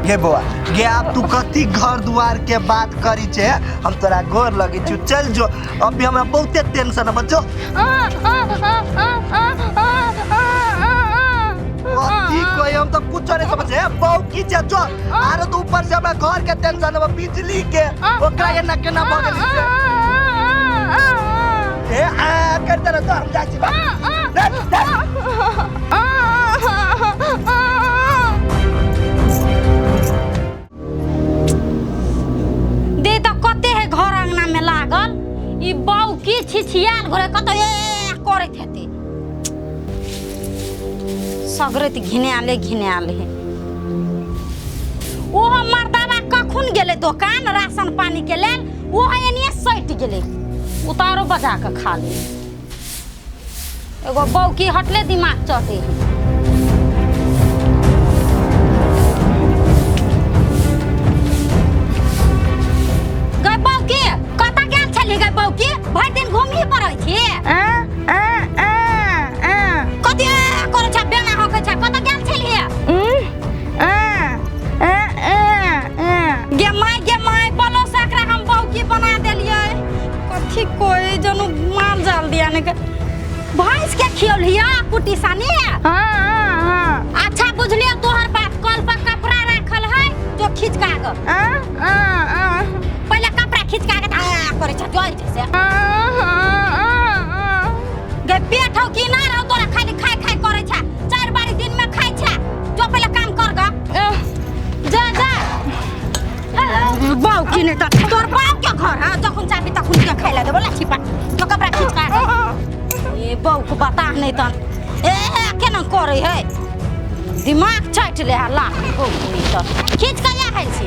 गे बौआ गे, आब तू कथी घर दुआर के बात करी छे, हम तोरा गोर लगे छु, चल जो, अभी हमरा बहुते टेंशन है जो। कथी कही हम तो कुछ नहीं समझे, बहु की छे जो, आरो तो ऊपर से हमरा घर के टेंशन है, बिजली के ओकरा के ना केना भऽ गेल छै। ए आ करते रह तो हम जाइ छी। दे तऽ कते है घर अंगना में लागल ई बौ की छिछियाल घरे कत ए करैत हेतै, सगरैत घिनाले घिनाले है। ओहो मर्दाबा कखुन गेलै दोकान राशन पानी के लेल, ओहो एनिए सटि गेलै, उतारो बजा के खा ले। एगो बौ की हटले दिमाग चटे है। गै बौ की कतऽ गेल छली गै बौ की, भरि दिन घुमही पड़ै छी, कथी करै छै बेना हकै छै, कतऽ गेल छली? गे माय गे माय, बोलो से एकरा हम बौकी बना देलियै, कथी कोई जनु माल जाल दिया ने के भैंस के खियौलिया कुटी सानी। अच्छा बुझलियो तोहर बात, कल पर कपड़ा राखल है जो खिचका के पहिले कपड़ा खिचका के आ करै छै जोइ छै से गे पेट हौ कि ना रहौ तोरा, खाली खाय खाय करै छै, 4 बारी दिन में खाय छै, जो पहिले काम कर ग जा जा। बाऊ की नहीं तो तोर बाप के घर है, जखन चाहबी तखन के खाय ला देबो, लाठी पा जो कपड़ा खिचका के। ए बाऊ के बता नहीं तन ए केना करे है, दिमाग चाट ले है लाख बाऊ के नहीं तो खींच के या है छी।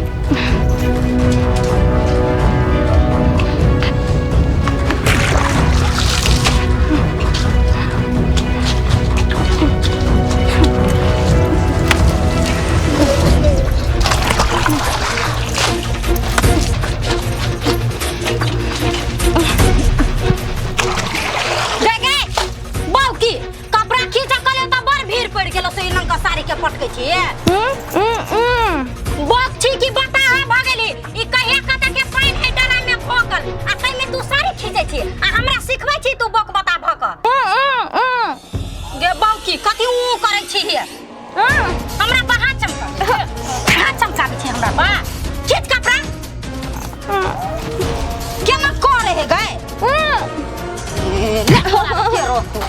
पटकै छी बक छी की बता है भ गेली, ई कहिया कत के पानि है डरा में भोकल आ तै में तू साड़ी खींचै छी आ हमरा सिखबै छी तू बक बता भ क गे बौकी कथी ऊ करै छी हे, हमरा पर हाथ चमका हाथ चमकाबै छी हमरा बा, खींच कपड़ा केना करे है गए ले तोरा के रोकू।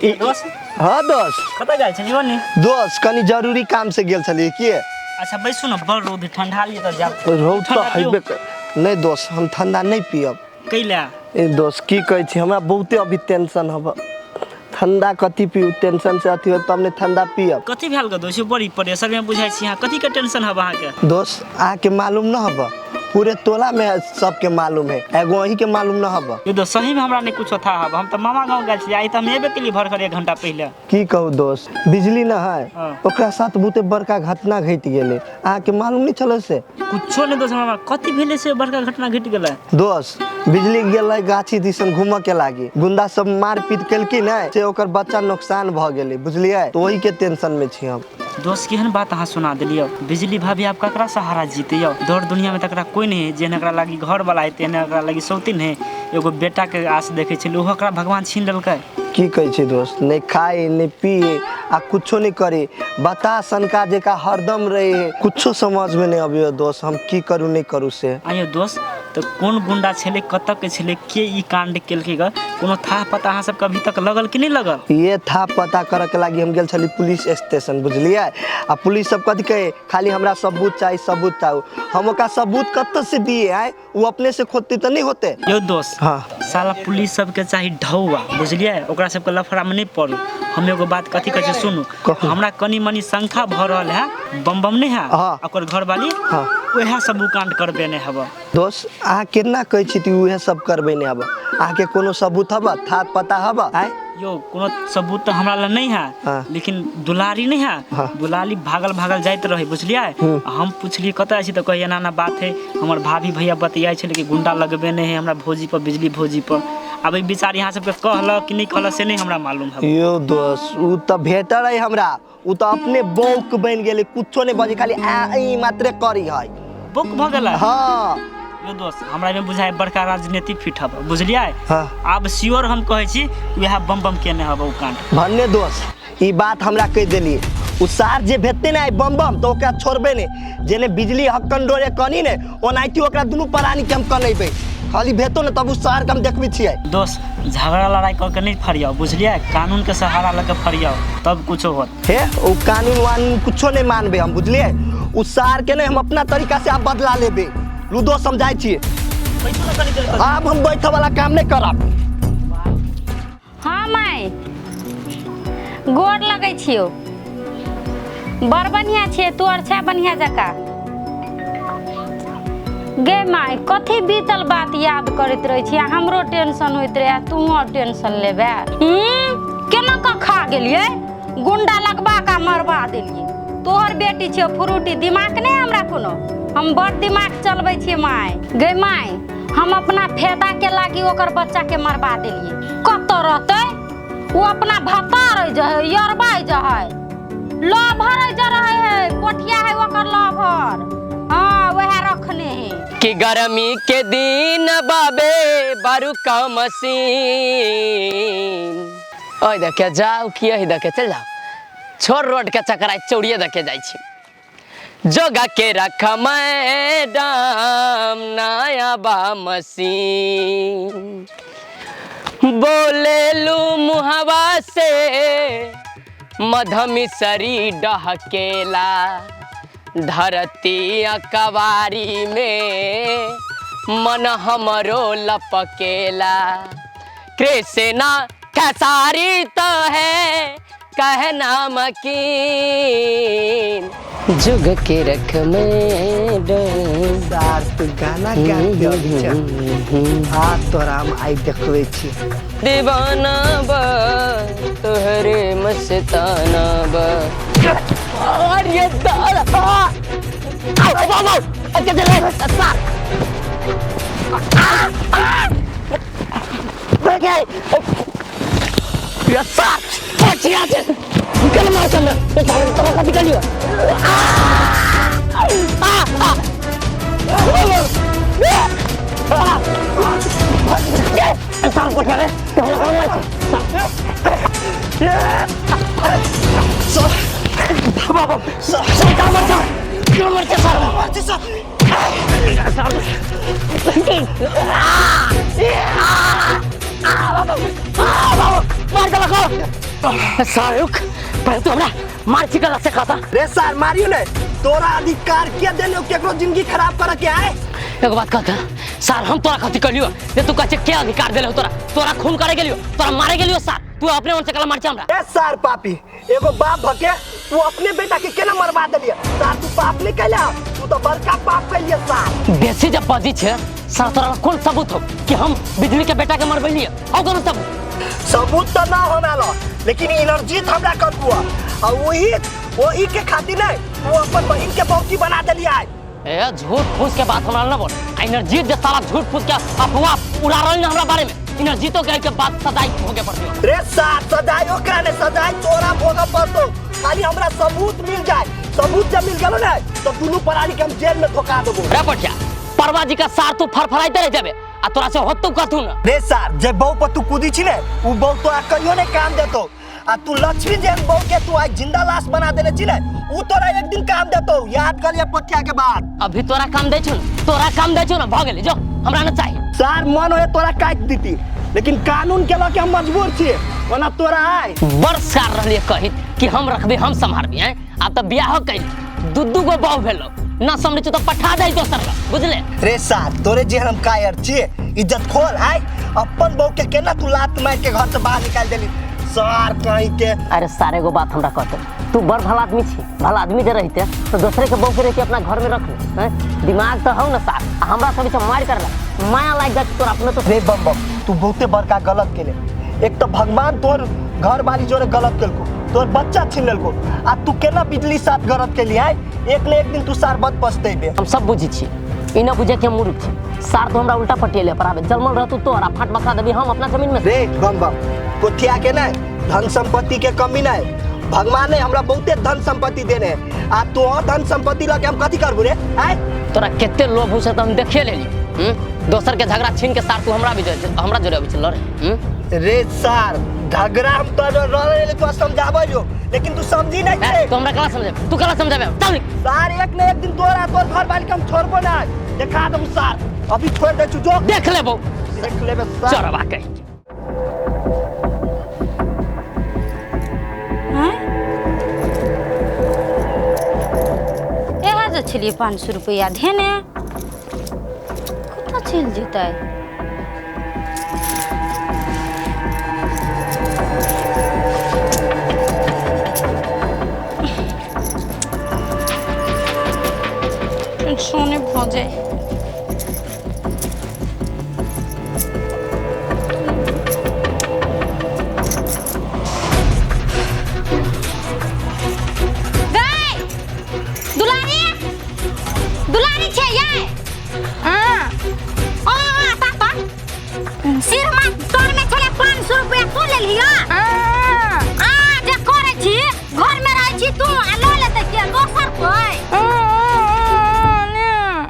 दोस्त हाँ दोस्त कतऽ गेल छलियै नी? दोस्त कनी जरूरी काम से गेल छलियै की। अच्छा बैसू ने, बड़ रौद ठंडा लिअ तऽ जाब। रौद तऽ हेबे नहीं दोस्त, हम ठंडा नहीं पियब। कैला? ए दोस्त की कहै छी, हमरा बहुते अभी टेंशन हब, ठंडा कथी पीऊ, टेंशन से अथी हो तब ने ठंडा पियब। कथी भेल ग दोस्त, बड़ी प्रेशर में बुझाइ छी अहाँ, कथी के टेंशन हब अहाँके? दोस्त अहाँके मालूम न हब, पूरे टोला में सबके मालूम है, एगो अहीं के मालूम न हब। यो दोस्त सही में हमरा नहीं कुछ था हब, हम तो मामा गाँव गेल छी, आई त हम एबे केली भर कर 1 घंटा पहिले। की कहू दोस्त, बिजली न है ओकरा साथ बहुते बड़का घटना घटि गेलै, अहाँके मालूम नहीं छलै से? कुछो नहीं दोस्त, हमरा कथी भेलै से बड़का घटना घटि गेलै? दोस्त बिजली गेलै गाछी दिसन घूमऽ के लागी, गुंडा सब मारपीट केलखिन है से ओकर बच्चा नुकसान भऽ गेलै, बुझलियै, तो वही के टेंशन में छी हम। दोस्त केहन बात अहाँ सुना देलियै, बिजली भाभी आप ककरा सहारा जीते यौ, दौड़ दुनिया में तकरा कोई नहीं है, जेहन एकरा लागी घर वाला है तेहन एकरा लागी सौतीन है, एगो बेटा के आस देखे छलै ओहो एकरा भगवान छीन लेलकै। की कहै छी दोस्त, नहीं खाए नहीं पिए आ कुछो नहीं करे, बता सनका जेका हरदम रहे है, कुछो समझ में नहीं अबियो दोस्त, हम की करू नहीं करू से। आइयो दोस्त तो कोन गुंडा छलै, कतऽ के छलै, के ई कांड केलकै ग, कोनो था पता अहाँ सबके अभी तक लगल कि नहीं लगल? ये था पता करे के लागी हम गेल छली पुलिस स्टेशन, बुझलियै, आ पुलिस सब कथी कहे, खाली हमरा सबूत चाही सबूत चाही, हम ओकरा सबूत कतऽ से दिए आए, वो अपने से खोजते तऽ नहीं होते। यो दोस्त हाँ साला पुलिस सबके चाही ढौआ, बुझलियै, ओकरा सबके लफड़ा में नहीं पड़ू। हम एगो बात कथी कहै छी सुनू, हमरा कनी मनी शंखा भऽ रहल है, बम बम नहीं है ओकर घरवाली, वएह सब कांड करबे नहीं हब। दोस्त अहाँ केना कहै छी उएह सब करबे नहीं हब, अहाँके कोनो सबूत हब, था पता हब? आय यो कोनो सबूत तो हमरा लग नहीं है, लेकिन दुलारी नहीं है, दुलारी भागल भागल जाइत रहे, बुझलियै। हम पुछलियै कतऽ छी तऽ कहै एना एना बात है, हमर भाभी भैया बतियाइ छलै कि गुंडा लगबे नहीं है हमरा भौजी पर, बिजली भौजी पर। आब ई विचार यहाँ सबके कहलक कि नहि कहलक से नहि हमरा मालूम है। यो दोस्त उ तऽ भेटल है हमरा, उ तऽ अपने बौक बनि गेलै, कुछो नहि बजै, खाली आ ई मात्रे करी है। बौक भऽ गेलै? हाँ। यो दोस्त हमरा में बुझाय बड़का राजनीति फिट हब, बुझलियै? हाँ। आब श्योर हम कहै छी वएह बम बम केने हब उ कांड। भन्ने दोस्त ई बात हमरा कहि देलियै, उ सार जे भेटतै ने बम बम तऽ ओकरा छोड़बै ने, जेने बिजली हक्कन डोरे कनी ने ओनाहिते ओकरा दुनू प्राणी के हम कनेबै, खाली भेटो ने तब उ सार के हम देखबै छियै। दोस्त झगड़ा लड़ाई करके नहीं फरियाओ, बुझलियै? कानून के सहारा लके फरियाओ तब कुछो होत। हे उ कानून वानून कुछो नहीं मानबे हम, बुझलियै? उ सार के ने हम अपना तरीका से आप बदला लेबे, लूदो समझाइ छियै। आब हम बैठे वाला काम नहीं करब। हाँ माय गोर लगै छियौ, बड़ बढ़िया छियै तू, और छै बढ़िया जकाँ। गे my कथी बीतल बात याद करैत रहै छी, हमरो टेंशन होइत रहै, तूहो टेंशन लेबे। केना कऽ खा गेलियै, गुंडा लगबा कऽ मरबा देलियै। तोहर बेटी छियौ फ्रूटी, दिमाग नहि हमरा कोनो, हम बड़ दिमाग चलबै छियै my. गे my हम अपना फायदा के लागी ओकर बच्चा के मरबा देलियै। कतऽ रहतै ओ, अपना भतार जे है, यरबा जे है, लभर जे रहे है, पोठिया है ओकर लभर, हाँ वएह रखने है। कि गर्मी के दिन बाबे बारू का मशीन, ओहि देखे जाओ कि एहि देखे चल जाओ, छोड़ रोड के चकराइ चौड़िए देखे जाइ छी। जोगा के रख मैडम नया बा मशीन, बोले लू मुहवा से मधमिसरी डहकेला, धरती अकवारी में मन हमरो लपकेला, कृष्णा खेसारी तो है कहना मकीन, जुग के रख मैडम। सार तू गाना गा के अबै छै, आ तोरा हम आइ देखबै छी। दीवाना बा तोहरे मस्ताना बा, अरे दादा आओ बाबा अच्छा चले सार ये सार पछिया से निकल मार चल ये सार तोरा का निकलियो। आ आ सार पछिया रे सर बाबा सर सर मर जा, क्यों मर जा सर, मर जा सर। मार दे लखो सार, रुक पहले तू हमरा मार चिकन से खाता रे सार मारियो ने, तोरा अधिकार के देने केकरो जिंदगी खराब करे के आए। एगो बात कहता सार, हम तोरा खातिर कहलियो जे तू कहै के अधिकार देले तोरा, तोरा खून करे गेलियो, तोरा मारे गेलियो सार, तू अपने मन से कला मार छै हमरा। ए सार पापी, एगो बाप भके तू अपने बेटा के केना मरवा देलिए सार, तू पाप नहीं कैला, तू तो बड़का पाप कैलिए सार। बेसी जब बजी छै सार, तोरा कोन सबूत हो कि हम बिजली के बेटा के मरबैलिए? औ कोनो सबूत? सबूत तो ना हमरा ल, लेकिन एनर्जी हमरा कर हुआ, आ वही वही के खातिर नहीं वो अपन बहिन के बौकी बना देलिए। ए झूठ फूस के बात हमरा न बोल, एनर्जी जे साला झूठ फूस के अफवाह उड़ा रहल न हमरा बारे में, एनर्जी तो कहे के बात सदाई भोगे पड़तो रे सार। सदाई ओकरा ने सदाई तोरा भोगे पड़तो, खाली हमरा सबूत मिल जाए, सबूत जब मिल गेलो ने तो दुनू प्राणी के हम जेल में धोका देबो। रे पटिया परवा जी का सार तू फरफराइते रह जाबे आ तोरा से होतौ कथू न। रे सार जे बहू पर तू कूदी छी ने उ बहू तोरा कहियो ने काम देतो, आ तू लक्ष्मी जेन बहू के तू आज जिंदा लाश बना देने छी ने उ तोरा एक दिन काम देतो, याद कर लिया पटिया के बाद। अभी तोरा काम दै छौ न, तोरा काम दै छौ न, भ गेलै जो हमरा न चाहिए। सार मन होए तोरा काटि दीती, लेकिन कानून के लके हम मजबूर छियै, ओना तोरा आइ बड़ सार रहलियै कहित कि हम रखबे हम सम्हारबे हैं। आब तऽ बियाहो कैल दू दू गो बहू भेलो, न समझै छौ तऽ पठा जाइ दोसर लग, बुझले? रे सार तोरे जे हम कायर छियै, इज्जत खोल आइ अपन बहू के केना तू लात मारि के घर से बाहर निकालि देली सार कहीं के। अरे सारे गो बात हमरा कहते, तू बड़ भला आदमी छी, भला आदमी जे रहिते तो दोसरे के बहू के रहिते अपना घर में रख ले, दिमाग तो हौ न सार, हमरा सब से मारि करला माया लागि जाइ तोरा अपने तो। रे बम बम तू बहुते बड़का गलत केले, एक तो भगवान तोर घर वाली जोरे गलत केलको, तोर बच्चा छीन लेलको, आ तू केना बिजली साथ गलत केली आइ, एक न एक दिन तू सार बद पछतेबे। हम सब बुझै छी, ई न बुझे कि हम मूर्ख छी। सार तो हमरा उल्टा पटिएले पर आबे जलमल रहतू तोरा फाट बखरा देबी हम अपना जमीन में। रे बम बम पोथिया के नहीं, धन संपत्ति के कमी नहीं, भगवान ने हमरा बहुते धन संपत्ति देने है। आ तोहर धन संपत्ति लके हम कथी करबू रे? आय तोरा कते लोभ हो से त हम देखिए लेली। दोसर के झगड़ा छीन के सार तू हमरा भी हमरा जोरे अबै छै लड़े। रे सार झगड़ा हम तो रह तो समझाबै जो, लेकिन तू समझी नहीं छे। तो हमरा कला समझाबे, तू कला समझाबे? चल सार एक न एक दिन तोरा तोर घर वाली के हम छोड़बो ना, देखा दम सार। अभी छोड़ दे छु, जो देख लेबो, देख लेबे सार। चरवा के हैं एहा जे छलिए 500 रुपया धेने कतऽ चलि जेतै? सोने भऽ जाए। गै दुलारी, दुलारी छै यै? हाँ ओ ताता सिर में तोर में छले 500 रुपया तू लेलियो? आ जे करै छी घर में रहै छी तू आ ल लेतै के दोसर कोइ?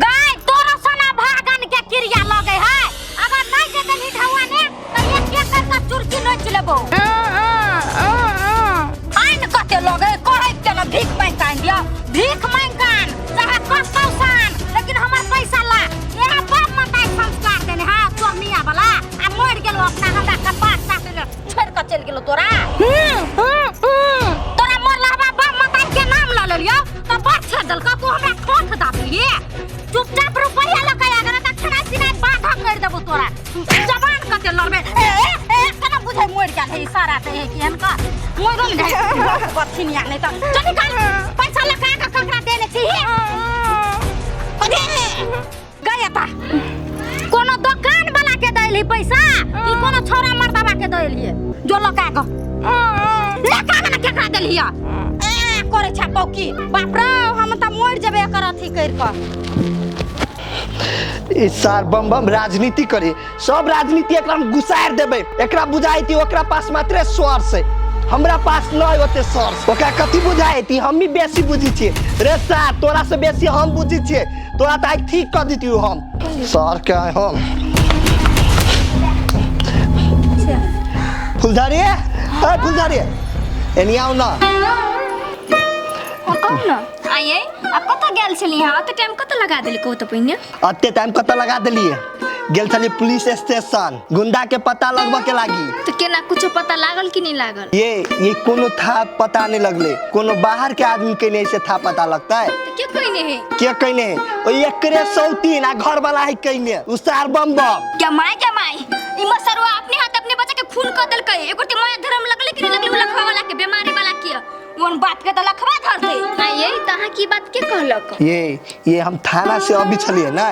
गै तोरो सना भागन के क्रिया लगै है, अगर नहीं जे देलही ढौआ ने त एक एक कर के चुरकी नोच लेबो। आइन कते लगै करै के न भीख मांगि के आनि दियौ, भीख मांगि के आन चाहे कतौ से आन, लेकिन हमर पैसा ला। इएह बाप माताके संस्कार देने है चोरनिया वाला, आ मरि गेलो अपना हमरा कपार साथे छोड़ि के चलि गेलो तोरा। तोरा मरलहबा बाप माता के नाम ल लेलियौ त बात छेड़ देलकौ, तू हमरा ठोठ दाबलिए। चुपचाप रुपैया लऽ के आ गेल त खेनाइ पिनाइ बाधा करि देबो तोरा। जबान कते लड़बे ए ए केना बुझै मरि गेल है इशारा ते है कि हनका मरल जाय बथिनिया नहीं त चल निकाल पैसा लऽ के आ के ककरा देने छी? गया ता कोनो दुकान वाला के देली पैसा कि कोनो छोरा मर्दावा के देलिए? जो लऽ के आ के लऽ के आ के केकरा देलिए? ए करे छै बौकी, बाप रे हम त मरि जेबै एकर अथी करि कऽ। ई सार बम बम राजनीति करे, सब राजनीति एकरा हम घुसार देबै। एकरा बुझाइती ओकरा पास मात्रे सोर्स है, हमरा पास नहीं होते सोर्स। ओकरा कथी बुझाइती? हम भी बेसी बुझी छियै रे सार, तोरा से बेसी हम बुझी छियै। तोरा त आइ ठीक कर दितियौ हम सर के हम। फुलझड़ी ए फुलझड़ी एनी आउ ना। कहू ना आइए आ कतऽ गेल छली अहाँ? अते टाइम कतऽ लगा देली कहू तऽ पहिने? अते टाइम कतऽ लगा देलिए? गेल छलिए पुलिस स्टेशन गुंडा के पता लगबऽ के लागी। तऽ केना कुछो पता लागल कि नहीं लागल? ये कोनो था पता नहीं लगले, कोनो बाहर के आदमी के नहीं से था पता लगता है। तऽ के कहने है? के कहने है? ओ एकरे सौतीन आ घर वाला है कहने उ सार बम बम। क्या माय क्या माय ई मसरुआ अपने हाथ अपने बच्चा के खून कर देलकै। एको ते माया धर्म लगले कि नहीं लगले? उ लखवा वाला के बीमारी वाला के ओन बात के त लखवा धरते। आइए त अहाँ की बात के कहलक? ये हम थाना से अभी छलिए ना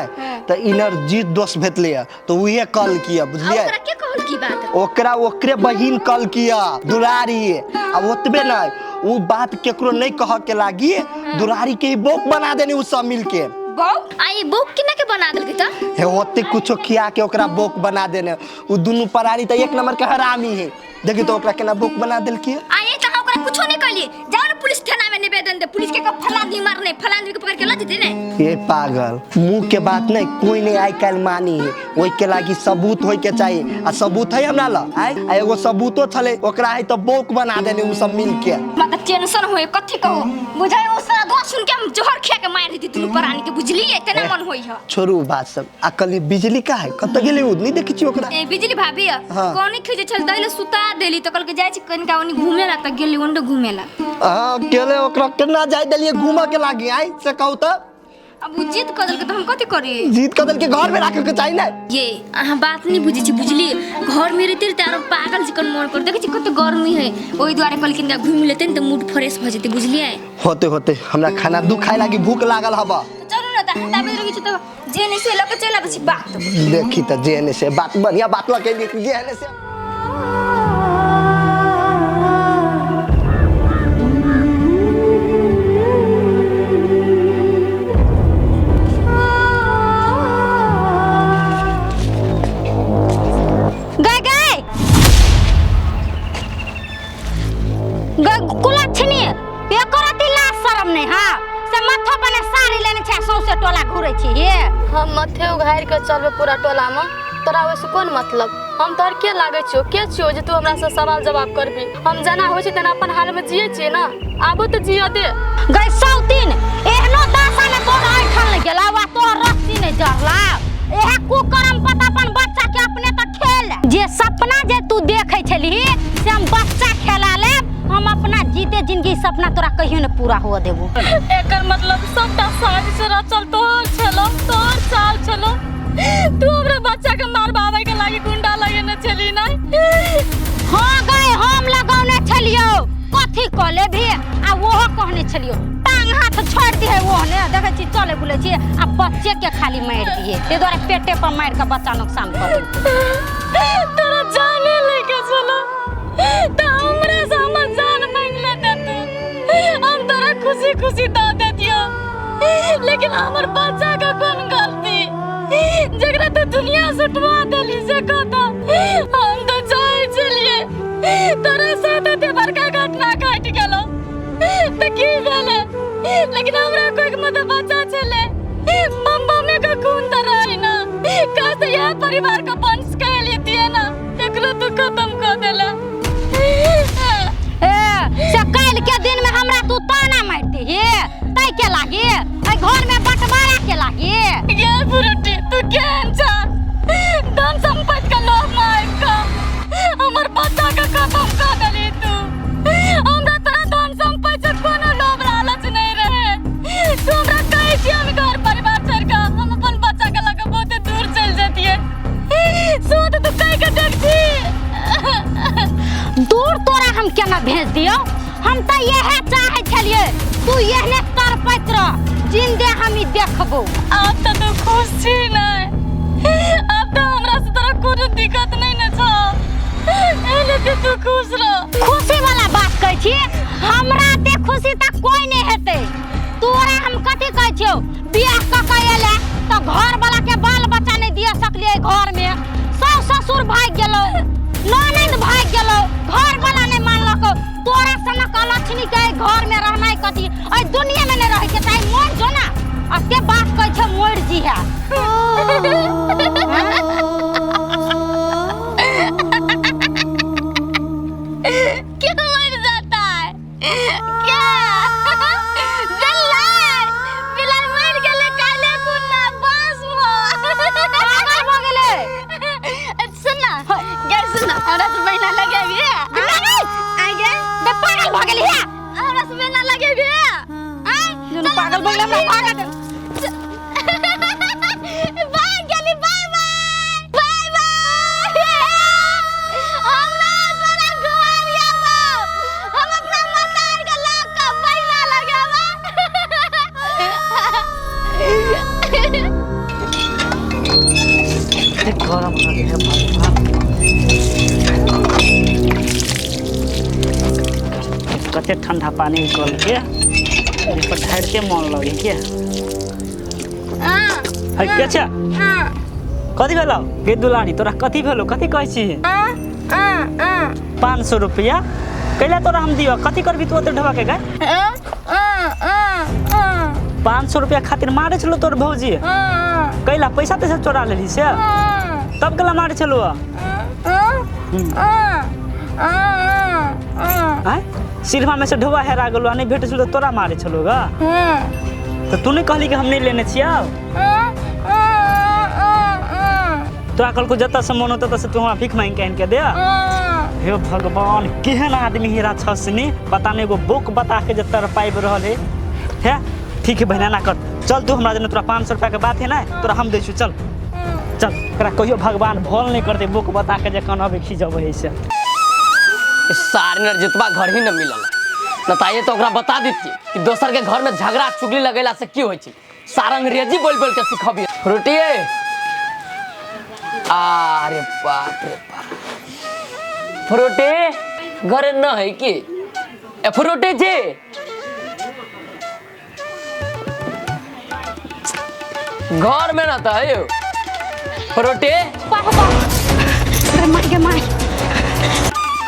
त इनर जीत दोस्त भेटले तो उहे कॉल किया बुझलिए। ओकरा के कहल की बात? ओकरा ओकरे बहिन कॉल किया दुलारी। आ ओतबे नहीं उ बात केकरो नहीं कह के लागी, दुलारी के ही बोक बना देनी उ सब मिल के। बौक? आई बौक केना के बना देलकै त? हे ओते कुछो खिया के ओकरा बोक बना देने। उ दुनू प्राणी त एक नंबर के हरामी है। देखी तो ओकरा केना बोक बना देलकी। आइए त अहाँ ओकरा कुछो नहीं कहलिए? जाओ ना पुलिस थाना में निवेदन दे, पुलिस के कह फलां आदमी मारने फलां आदमी के पकड़ के ल जेतै ने। ये पागल मुंह के बात नहीं कोई नहीं आई काल मानी है, ओई के लागी सबूत होई के चाहिए। आ सबूत है हमरा ल आय आ एगो सबूतो छले ओकरा है त बोक बना देने उ सब मिल के। हमरा त टेंशन होए कथि कहू बुझाय ओ सारा दोस्त सुन के हम जहर खिया के मार देती दुनू प्राणी के बुझलिए? तेना मन होई ह। छोड़ू बात सब। आ कली बिजली का है कत गेली उ नहीं देखी छी ओकरा? ए बिजली भाभी कोनी खिजे छल दैले सुता देली त कल के जाय छी कनिका ओनी घुमेला त गेली ओंडो घुमेला। हां केले ओकरा केना जाय देलिए घुमा के लागी आय से कहू त? अब उ जिद क देलकै त हम कथि करी? जिद क देलकै घर में राखे के चाही ना। ये अहाँ बात नहीं बुझै छी बुझलिए? घर में रहते त आरो पागल चिकन मन कर देखै छी कते गर्मी है, ओहि दुआरे कहल कनिका घुमि लेते न त मूड फ्रेश भ जेतै बुझलिए? होते होते हमरा खाना दू खाए लागी भूख लागल हबा। त चलू न त अहाँ ताबे रहै छी त जे नहीं से ल के चलि आबै छी बात। देखी त जे नहीं से बात बढ़िया बात ल के जे नहीं से। सौंसे टोला घुरै छी हे। हम माथे उघारि के चलबै पूरा टोला में, तोरा ओहिसँ कोन मतलब? हम तोहर के लागै छियौ, के छियौ जे तू हमरा से सवाल जवाब करबी? हम जेना होइ छै तेना अपन हाल में जियै छियै ना, आबो तऽ जियऽ दे। गै सौतीन, एहनो दशा में तोहर ऐठल नहि गेलौ आ तोहर रस्सी नहि जरलौ। एहे कुकर्म पर अपन बच्चा के अपने तऽ खेल। जे सपना जे तू देखै छलही से हम बच्चा खेला लेब, हम अपना जीते जिंदगी सपना तोरा कहियो ने पूरा हुआ देबो। एकर मतलब सबटा साजिश रचल तोहर छलो, तोहर चाल छलो। तू हमरा बच्चा के मारबावे के लागी गुंडा लगेने छली ना? हाँ गै, हम लगौने छलियौ। कथी कऽ लेबही? आ ओहो कहने छलियौ टांग हाथ छोड़ि दिहे, ओहने देखै छी चले बुलै छी आ बच्चे के खाली मारि दिहे, ताहि दुआरे पेटे पर मारि के बच्चा नुकसान कऽ देलकै। तोरा जाने लेके छलो तऽ हमरा से हमर जान मांगि लेते तू, हम तोरा खुशी खुशी दऽ देतियौ, लेकिन हमर बच्चा के कोन गलती जकरा तू दुनिया से उठवा देली से कहता। हम तऽ चाहै छलियै तोरा साथ एते बड़का घटना घटि गेलौ तऽ की भेलै, लेकिन हमरा कोइके मतलब बच्चा छलै, बम बमे के खून तऽ रहै ना, काश तऽ इएह परिवार के वंश कह लेतियै ना, एकरो तू खत्म कऽ देला। ए से काल्हि के दिन में हमरा तू ताना मारती हे तै के लागी, एहि घर में बंटवारा के लागी। गे फ्रूटी, तू केहन छा? धन संपत्ति के लोभ में आबि कऽ हमर बच्चा के खत्म कऽ देली तू। हमरा तोरा धन संपत्ति से कोनो लोभ लालच नहीं रहे। तू हमरा कहै छी हम घर परिवार छोड़ि कऽ हम अपन बच्चा के लऽ कऽ बहुते दूर चलि जैतियै, सो तऽ तू कहि कऽ देख छी। दूर तोरा हम केना भेज दियौ? हम तऽ इएह चाहै छलियै तू एहने तड़पैत रह, जिंदे हम ई देखबौ। आब तऽ तू खुश छी नै? आब तऽ हमरा से तोरा कोनो दिक्कत नहीं ने छौ, एहने तऽ तू खुश रह। खुशी वाला बात कहै छी, हमरा ते खुशी तऽ कोई नहीं हेतै। तोरा हम कथी कहै छियौ, बियाह कऽ के एले तऽ घर वाला के बाल बच्चा नहीं दिया सकलियै, घर में सास ससुर भागि गेलौ, ननैद भागि गेलौ, घर वाला नहीं मानलकौ। तोरा सनक अलक्षणी के एहि घर में रहनाइ कथी, एहि दुनिया में नहीं रहै के चाही। मरि जो ना, अते बात कहै छै मरि जीहे। क्यों मर जाता है? क्या बिल्ला बिल्ला मर गेलै काले कुन्ना बांस में। पागल भऽ गेलै। सुन ना गे, सुन ना, हमरा से बहिना लगेबी? आगे बे पागल भऽ गेली हे, हमरा से बहिना लगेबी? आय दुनू पागल भऽ गेलै, हमरा भागा दे। बाय गेली, बाय बाय बाय बाय। हम ना तोरा घर आबो, हम अपना मतार के लऽ कऽ बहिना लगेबो। गरम लगे है भगवान। कते ठंडा पानी कल के एहि पर ढारिते मन लगे के। है के छै? कथी भेलौ गे दुलारी, तोरा कथी भेलौ? कथी कहै छी? 500 रुपया कैला तोरा हम दियौ? कथी करबी तू ओते ढोबा के गे? 500 रुपया खातिर मारे छलो तोर भौजी? कैला पैसा तैसा चोरा लेली से तब कैला मारे छलो? आय सिरवा में से ढोबा हेरा गेलो आ नहीं भेटे छलो तोरा मारे छलो गा? तो तू नहीं कहली कि हम नहीं लेने छियौ? तोरा कहलको जतऽ से मन होतौ ततऽ से तू हमरा भीख मांगि के आनि के दे। हे भगवान, केहन आदमी ही राक्षसनी, पता नहीं एगो बोक बता के जे तड़पाबि रहल है। हे ठीक है बहिना, ना कर, चल तू हमरा जेना तोरा 500 रुपया के बात है ना, तोरा हम दै छियौ, चल चल। एकरा कहियो भगवान भल नहीं करते, बोक बता के जे कनबे खिजबै है से। सारे जितबा घर ही न मिलल न त तो ओकरा बता देती कि दोसर के घर में झगड़ा चुगली लगेला से की होइ छै। सारा अंग्रेजी बोल बोल के सिखबी। रोटिए अरे बाप रे बाप, फ्रूटी घरे न है की? ए फ्रूटी जी घर में न त है फ्रूटी। अरे माय गे माय,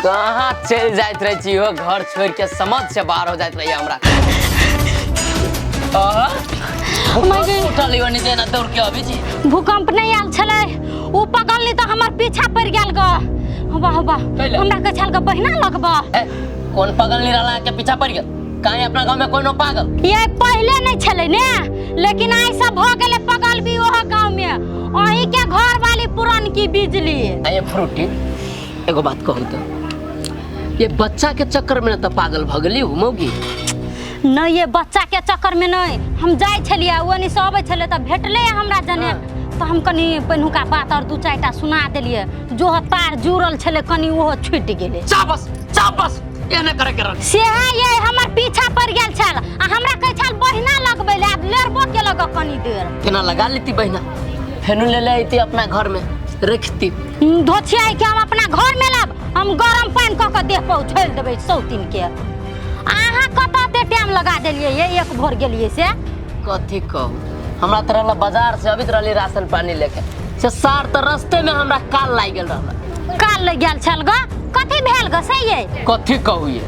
कहाँ चल जाइत रहे छी हो, घर छोड़ के समझ से बाहर हो जाइत रही हमरा। उठल यो नहीं देना दौड़ के अबै छी। भूकंप नहीं आयल छलै, उ पगल नहीं तो हमर पीछा पड़ गेल ग। वाह वाह, हमरा के छल ग बहिना लगबा। कौन पागल नहीं रहला के पीछा पड़ गेल? काहे अपना गांव में कोनो पागल ये पहले नहीं छलै ने, लेकिन आई सब भ गेलै पागल भी ओह गांव में। अही के घर वाली पुरान की बिजली। आये फ्रूटी एगो बात कहू तो, ये बच्चा के चक्कर में तो पागल भ गेली मौगी? नहीं, ये बच्चा के चक्कर में नहीं, हम जाय छलियै ओनी से अबै छलै त भेटलै हमरा जने, तो हम कनी पहिनुका बात और दू चारिटा सुना देलियै, जो तार जुड़ल छलै कनी ओहो छूटि गेलै। चाबस चाबस एने करे के रहल से ये हमर पीछा पड़ गेल छल आ हमरा कहै छल बहिना लगबै ले, आब लेरबो के लग कनी देर केना लगा लेती बहिना, फेनु ले ले आती अपना घर में रखती। धोछियाई के हम अपना घर में लाब, हम गरम पानि क के देह पर उछेल देबै सौतीन के। अहाँ कतऽ एते टाइम लगा देलियै ये, एक भोर गेलियै से? कथी कहू, हमरा त रहल बाजार से अबित रहली राशन पानी लेके, से सार त रस्ते में हमरा काल लागि गेल रहल। काल लागि गेल छल ग? कथी भेल ग से ये? कथी कहू, ये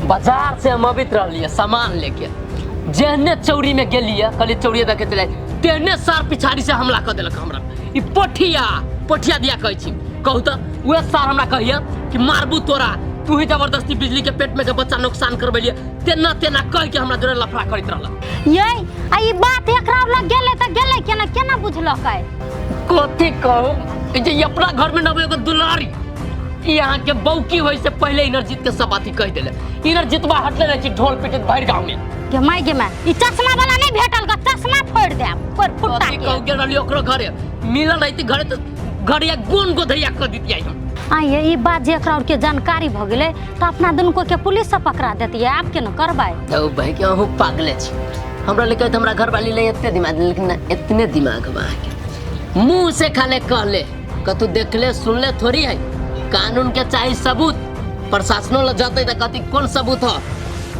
बाजार से हम अबित रहलियै सामान लेके, जेहने चौरी में गेलियै कहलियै चौरिये देखे चले, तेहने सार पिछाड़ी से हमला कऽ देलक हमरा। ई पोठिया पोठिया दिया कहै छी, कहू तऽ उएह सार हमरा कहिया कि मारबू तोरा, तू ही जबरदस्ती बिजली के पेट में के बच्चा नुकसान करबेलियै, तेना तेना कह के हमरा जोरे लफड़ा करैत रहल। ये आ ई बात एकरा लग गेलै तऽ गेलै केना केना बुझलकै? कथी कहू, जे अपना घर में न एगो दुलारी यहाँ के बौकी होय से पहले इनरजीत के सब बात कह देले। इनरजीतबा हटले रहै छी ढोल पिटैत भरि गाँव में। गे my गे my, ई चश्मा वाला नहीं भेटल ग, चश्मा फोड़ देब कोर फुट्टा के। कहू गेल रहली ओकरो घरे, मिलल रहती घरे तऽ घरिया गोन गोधैया कऽ दितियै हम। आ ये ई बात जे एकरा और के जानकारी भ गेलै तऽ अपना दुनू के पुलिस से पकड़ा देतियै, आब केना करबै? तो भाई के अहूँ पागले छी, हमरा ले कहत हमरा घरवाली ले एते दिमाग, लेकिन एतने दिमाग बा अहाँके, मुँह से खाले कहले कतू देखले सुनले थोड़ी है। कानून के चाही सबूत, प्रशासनो ल जतै तऽ कहती कोन सबूत ह,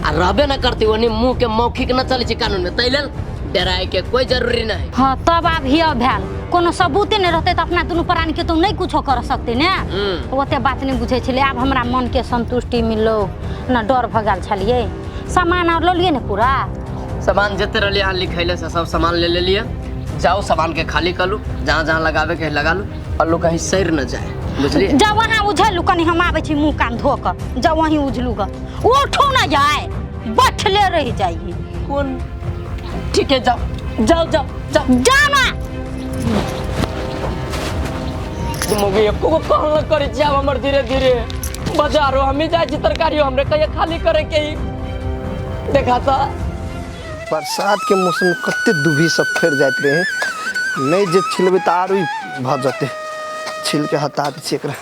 आ रहबे न करती ओनी मुँह के मौखिक न चलै छै कानून में, तै लेल डराए के कोई जरूरी नहीं। हाँ तब आब हिया भेल, कोनो सबूते नहीं रहते तो अपना दुनू प्राणी के तो नहीं कुछो कर सकते ने। ओते बात नहीं बुझै छलै, आब हमरा मन के संतुष्टि मिललो न, डर भऽ गेल छलियै। सामान और ललियै ने पूरा? सामान जते रहलियै अहाँ लिखैले से सब सामान ले लेलियै। जाओ सामान के खाली करू, जहाँ जहाँ लगावे के लगा लू, और लोग कहीं सड़ न जाए, बुझलियै? जाओ वहाँ उझलू, कनी हम आबै छी मुँह कान धो कऽ, जाओ वहीं उझलू गऽ, उठू न जाए बैठले रहि जाइए। कोन ठीक है, जाओ जाओ जाओ जाओ जाओ ना। मौगी एको गो कहल न करै छी आब हमर धीरे धीरे बाजारो हमी जाइ छी, तरकारियो हमरे कहिया खाली करे के ही देखा त। बरसात के मौसम में कते दुभी सब फैर जाइत रहे, नहीं जे छिलबै तऽ आरो भऽ जेतै, छिल के हटा दै छियै एकरा।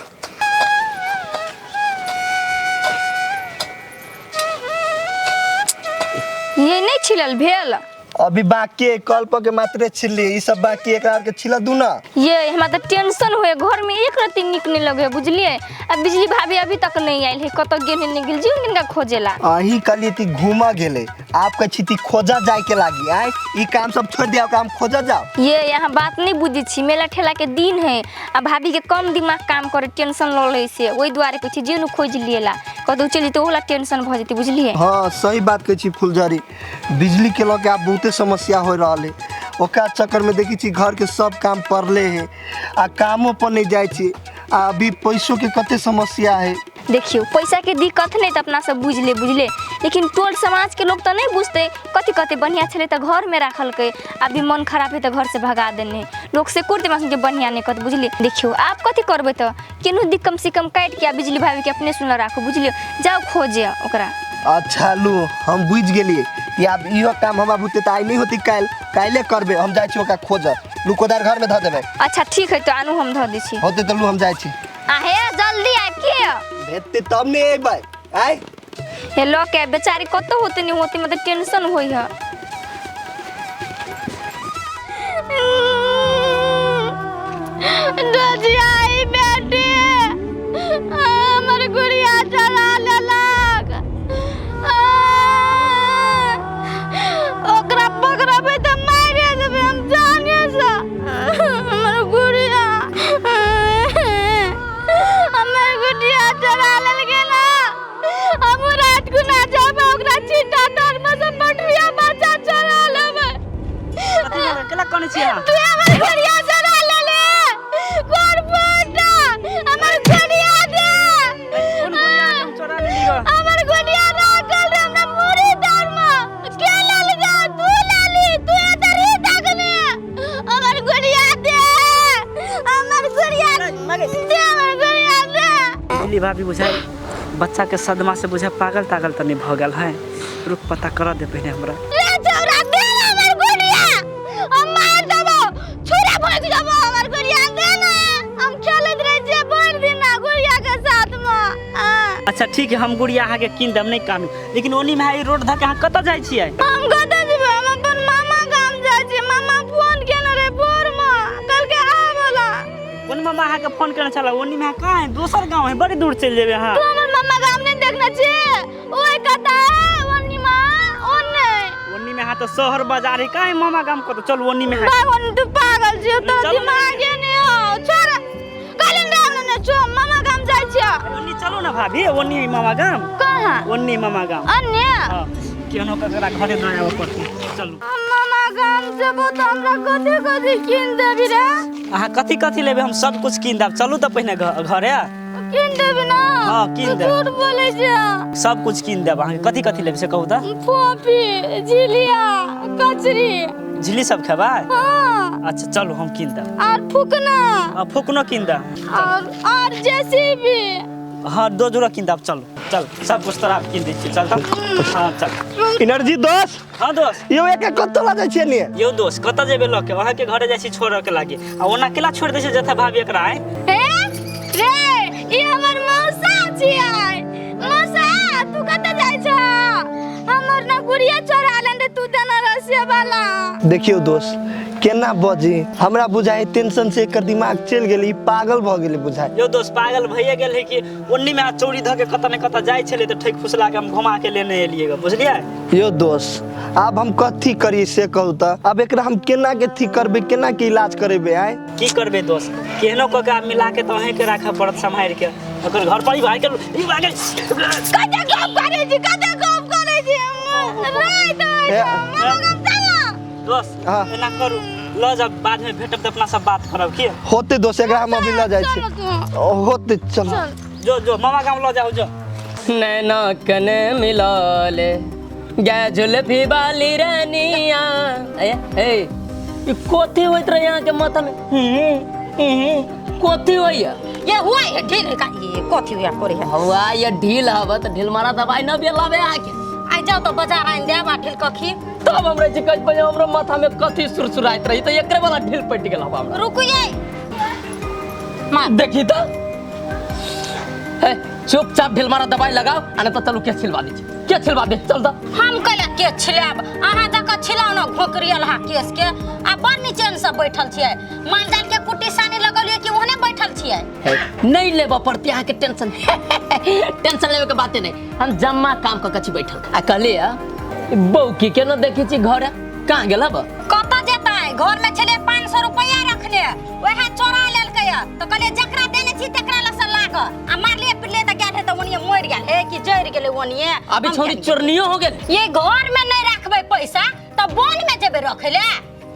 ये नहीं छिलल भेल अभी बाकी कल पर के मात्रे छिललिए, ई सब बाकी एकरा के छिल दू ना। ये हमरा तऽ टेंशन होए, घर में एक रत्ती नीक नहीं लगे बुझलिए। आ बिजली भाभी अभी तक नहीं आयल है, कतऽ गेल नहीं गेल जीवन किनका खोजेला। अही कहलिए ती घूमा गेले, आप कहै छी ती खोजा जाय के लागी, आय ई काम सब छोड़ दिया काम खोजा जाओ। ये यहाँ बात नहीं बुझै छी, मेला ठेला के दिन है आ भाभी के कम दिमाग काम करे, टेंशन ल लै से ओहि दुआरे कहै छी जीवन खोज लिएला, कतौ चलि जेतै ओला टेंशन भऽ जेतै बुझलिए। हाँ सही बात कहै छी फुलझड़ी, बिजली के लऽ के आब बहुते समस्या हो रहा है, ओकरा चक्कर में देखी छी घर के सब काम पड़ले है आ कामों पर नहीं जाए छी, आ अभी पैसों के कते समस्या है। देखियो पैसा के दिक्कत नहीं तो अपना सब बुझ ले बुझले, लेकिन टोल समाज के लोग तो नहीं बुझते, कथी कथी बढ़िया छलै तो घर में रखलकै, अभी मन खराब है तो घर से भगा देने लोग से कुर्ते मास के बढ़िया नहीं कहते बुझलिए। देखियो आप कथी करबै तो केनू दिक कम से कम काटि के आ बिजली भाभी के अपने सुन राखू बुझलिए, जाओ खोजे ओकरा। अच्छा लू हम बुझ गेलिए कि आब इहो काम हमरा बुते त आइ नहीं होती, काल्हि काल्हि करबे, हम जाइ छी ओकरा खोज, लू कोदार घर में धऽ देबै। अच्छा ठीक है तो आनू हम धऽ दै छी। होते त लू हम जाइ छी। आहे जल्दी आबि के भेटते तब ने अयबै। आइ हे लऽ के बेचारी कतौ होते नहीं होते, मतलब टेंशन होई है। दजियाई बेटी हमर गुड़िया चला लेलक, ओकरा पकड़बै तऽ मारि देबै हम जाने से। हमर गुड़िया हमर गुड़िया चला लेलकै ना, हम रात को ना जाबै ओकरा छींटा तर में से मटरिया बच्चा चला लेबै। छी अहाँ? तू हमर गुड़िया चोरा लेले कोरफुटा, हमर गुड़िया दे। कोन गुड़िया हम चोरा लेली ग? हमर गुड़िया राखल रे हमरा मुड़ी दार में, के लेल गा? तू लेली, तू एतऽ रही तखने। हमर गुड़िया दे, हमर गुड़िया दे, हमर गुड़िया दे। बिजली भाभी बुझाइ बच्चा के सदमा से बुझाइ पागल तागल तऽ नहि भऽ गेल है। रुक, पता करऽ दे पहिने हमरा। रे छौरा, दे ना हमर गुड़िया, हम मार देबो, छुरा भोंक देबो। हमर गुड़िया दे ना, हम खेलैत रहै छियै भरि दिना गुड़िया के साथ में। अच्छा ठीक है, हम गुड़िया अहाँके कीन देब, नहि कानू। लेकिन ओनी में ई रोड धऽ के अहाँ कतऽ जाइ छियै? हम कतऽ जेबै? हम अपन मामा गाम जाइ छियै। मामा फोन केने रहै भोर में, कहलकै आबऽ ला। कोन मामा अहाँके फोन केने छलै? ओनी में अहाँ कहाँ है? दोसर गाँव है, बड़ी दूर चलि जेबै अहाँ। तू हमर मामा गाम नहि देखने छी? ओहि कतऽ है ओनी में, ओने। ओनी में अहाँ तऽ शहर बाजार है, कहाँ है मामा गाम? कतऽ? चलू ओनी में है। पागल, तू पागल छियै तोरा, चलू ने। दिमागे नहि हौ। छोड़, कहलिन राम ने छो, मामा गाम जाइ छियै। ओनी चलू ना भाभी, ओनी मामा गाम। कहाँ? ओनी मामा गाम। अन्य? हाँ, केहनो ककरा घरे दऽ आबऽ पड़तै, चलू। हम मामा गाम जेबो तऽ हमरा कथी कथी कीन देबी रे? अहाँ कथी कथी लेबै? हम सब कुछ कीन देब। चलू तऽ पहिने घरे। कीन देबी ना? हाँ, कीन तू देब। झूठ बोलै छै। सब कुछ कीन देब। अहाँके कथी कथी लेबै से कहू तऽ। फोफी, झिलिया, कचरी। झिल्ली सब खेबै? हाँ। अच्छा चलू, हम कीन देब। और फुकना। आ, फुकनो कीन देब। और जेसीबी। हाँ, दो जोड़ा कीन देब। चलू चल, सब कुछ तोरा कीन दै छियै, चल तऽ। हाँ चल। एनर्जी दोस्त। हाँ दोस्त। यौ, एक कतऽ लऽ जाइ छियै ने? यौ दोस्त, कतऽ जेबै लऽ के? अहाँके घरे जाइ छी छोड़ऽ के लागे, आ ओना केला छोड़ि दै छै जथा भाभी एकरा आइ? हे रे, ई हमर मौसा छियै। मौसा, तू कतऽ जाइ छ? हमर ना गुड़िया चोरा लेने रे, तू देना रसिया वाला। देखियौ दोस्त, केना बजी, हमरा बुझाइ टेंशन से एकर दिमाग चलि गेलै, ई पागल भऽ गेलै बुझाइ। यौ दोस्त, पागल भइए गेल है कि ओन्नी में अहाँ चोरी धऽ के कतऽ ने कतऽ जाइ छलै तऽ ठकि फुसला के हम घुमा के लेने एलियै ग, बुझलियै? यौ दोस्त, आब हम कथी करी से कहू तऽ। आब एकरा हम केना के ठीक करबै, केना के इलाज करेबै आइ? की करबै दोस्त, केहनो कऽ के आब मिला के तऽ अहींके राखऽ पड़त सम्हारि के ओकर घर पर। ई भाई के ई भाई के कते गप करै छी, कते गप करै छी राति होइ ए, छै। मामा गाम चल ना। दोस्त, हाँ। एना करू, लऽ जाउ, बाद में भेटब तऽ अपना सब बात करब की। होते दोस्त, एकरा हम अभी लऽ जाइ छी। चलो तू। होते, चलो। जो जो, मामा गाम लऽ जाउ जो। नैना कने मिलाले गै जुल्फी वाली रानिया। ए ए, ई कथी होइत रहे अहाँके माथा में? हम्म, कथी होइया? ये हुआ है ढील का, ये कथी हुआ करे है? हवा ये ढील हवा तऽ ढील मारा दवाई न बेलाबे अहाँके। आइ जाओ तो बाजार आनि देब आ ढील कखी। तब हमरा जे कहै पहिले हमरा माथा में कथी सुरसुराइत रही तऽ एकरे वाला ढील पटि गेल हवा हमरा। रुकू ये मार। देखी तऽ हे, चुपचाप ढील मारा दवाई लगाओ आ नहीं तऽ चलू के छिलवा दै छी, के छिलवा दे, चल तऽ। हम कहले के छिलाब? अहाँ जका छिलाउ न घोकरियल हा केस के। आ बड़ निचेन से बैठल छियै, माल जाल के कुट्टी सानी लगलियै कि ओहने बैठल छियै? हे, नहीं लेबऽ पड़ती अहाँके टेंशन, टेंशन लेबे के बाते नहीं। हम जम्मा काम कऽ के छी बैठल। आ कहलियै बौकी के न देखै छी घरे, कहाँ गेल हब? कतऽ जेतै, घर में छलै 500 रुपया रखने, वएह चोरा लेलकै। तऽ कहलियै जकरा देने छी तकरा लग से लाग, आ मारलियै पिटलियै तऽ गेल हे तऽ ओनिये मरि गेल हे कि जरि गेलै ओनिये। अभी हम छोरी केना चोरनियो हो गेल। ये घर में नहीं रखबै पैसा तऽ वन में जेबै रखै ले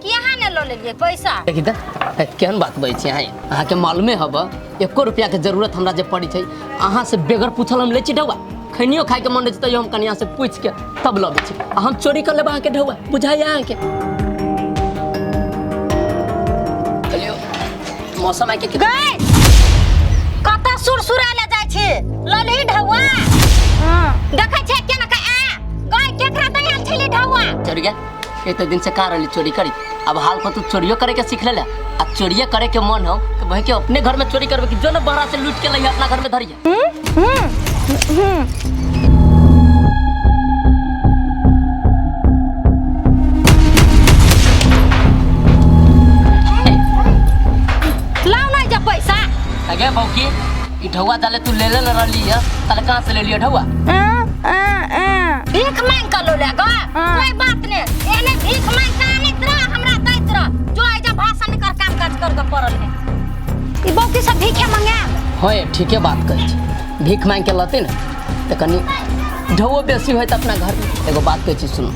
कि अहाँ ने लऽ लेलियै पैसा? देखी तऽ हे, केहन बात बजै छी अहाँ? अहाँके मालूमे हब, एको रुपया के जरूरत हमरा जे पड़ी छै, अहाँ से बेगर पूछल हम लै छी ढौआ? खैनियो खाइके मन रहै छै तैयो हम कनिया से पूछि के तब लबै छी, आ हम चोरी कर लेबै अहाँके ढौआ? बुझाइए अहाँके? चलियौ, मौसम आइ के गै, कतऽ सुरसुरा ले जाइ छी? ललही ढौआ। देखै छियै केना के आ गै, केकरा दयाल छली ढौआ? चोरी गया एते दिन से कहाँ रहली चोरी करी? अब हाल पर तू चोरियो करे के सीख ले, आ चोरिये करे के मन हो तो वही के अपने घर में चोरी करबे कि जो न बहरा से लूट के लइहे अपना घर में धरिए? लाउ नहीं जा पैसा। अगे बौकी, ई ढौआ जाले तू ले ले न रहली है, ताले कहाँ से ले लियो ढौआ? भीख मांग के लो ले गा। कोई बात नहीं, एने भीख मांग के आनैत रह, हमरा दैत रह। जो एजा भाषण कर काम काज कर के पड़ल है, ई बौकी सब भीखे मंगाएब। होय, ठीके बात कहै छी। भीख मांग के लते ने तऽ कनि ढौओ बेसी होय तऽ अपना घर में। एगो बात कहै छी सुनू,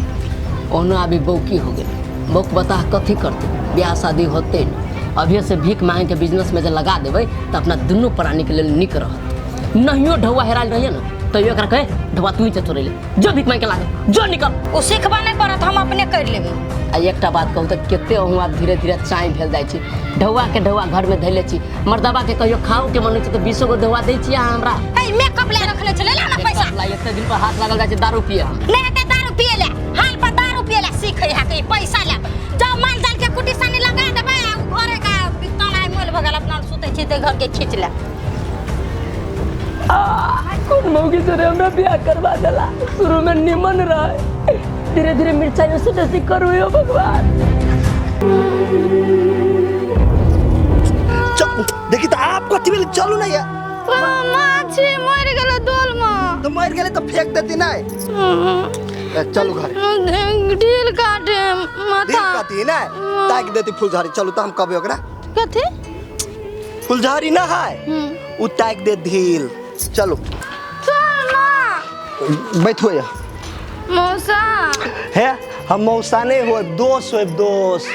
ओनो अभी बौकी हो गेल, बौक बताह कथी करतै, ब्याह शादी होतै ने। अभिये से भीख मांगे के बिजनेस में जे लगा देबै तऽ अपना दुनू प्राणी के लेल नीक रहत। नहियो ढौआ हेरायल रहिए ने तैयो एकरा कहे ढौआ तू ही चोरेले, जो भीख मांगे के लागल जो निकल। ओ सिखबा नहि पड़त, हम अपने करि लेबै। आ एकटा बात कहू तऽ कते अहूँ आब धीरे धीरे चाय भेल जाइ छी, ढौआ के ढौआ घर में धैले छी, मर्दबा के कहियो खाओ के मन होइ छै तऽ 20 गो ढौआ दै छी अहाँ हमरा। ए मेकअप ले रखने छलै, ला ना पैसा। ला एते दिन पर हाथ लागल जाइ छै दारू पिए हम। नहि हेतै दारू पिए ले, हाल पर दारू पिए ले सीखै है कि पैसा ले जाओ माल जाल के कुटी सानी लगा देबै आ उ घरे का तना मोल भऽ गेल, अपना सुतै छी ते घर के खींच ले। कौन मौगी से रे हमरा ब्याह करवा देला, शुरू में निमन रहे, धीरे धीरे मिर्चाई से बेसी करू यो भगवान। देखी तो आप कथी भेल, चलू ना यार। माछी मरि गेलै दोल में। तो मरि गेलै तो फेंक देती नहीं। चलू घर। ढील काटे माथा। ढील काटी ना ताक देती फुलझारी। चलू तो हम कहबे ओकरा कथी फुलझारी ना है उ ताक दे ढील। चलो चल ना बैठो या मौसा। हे हम मौसा नहीं हो, दोस्त हो दोस्त।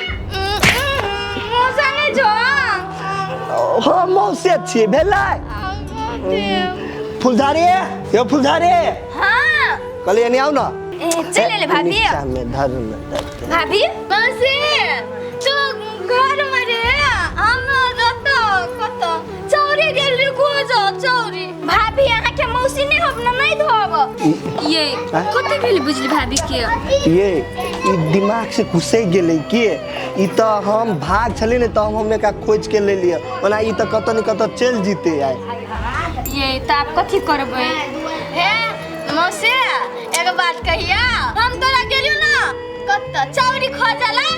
मौसा नहीं जो हाँ मौसे छी भेलै। फुलझारी यो फुलझारी। हाँ कहलिए एने आउ ना। चल ले भाभी। में धर भाभी मौसी तू घर में रे हम कत कत चौरी गेल रे खोज चौरी। भाभी अहाँ के मौसी नहीं हम ना नहीं धोब। ये कते भेल बुझली भाभी के? ये ई दिमाग से घुसै गेलै के ई त हम भाग छलै ने त हम एकरा खोज के ले लिअ, ओना ई त कत न कत चल जीते आय। ये त आप कथी करबै? हे मौसी एगो बात कहिया, हम तोरा गेलियो ना कत चौरी खोजला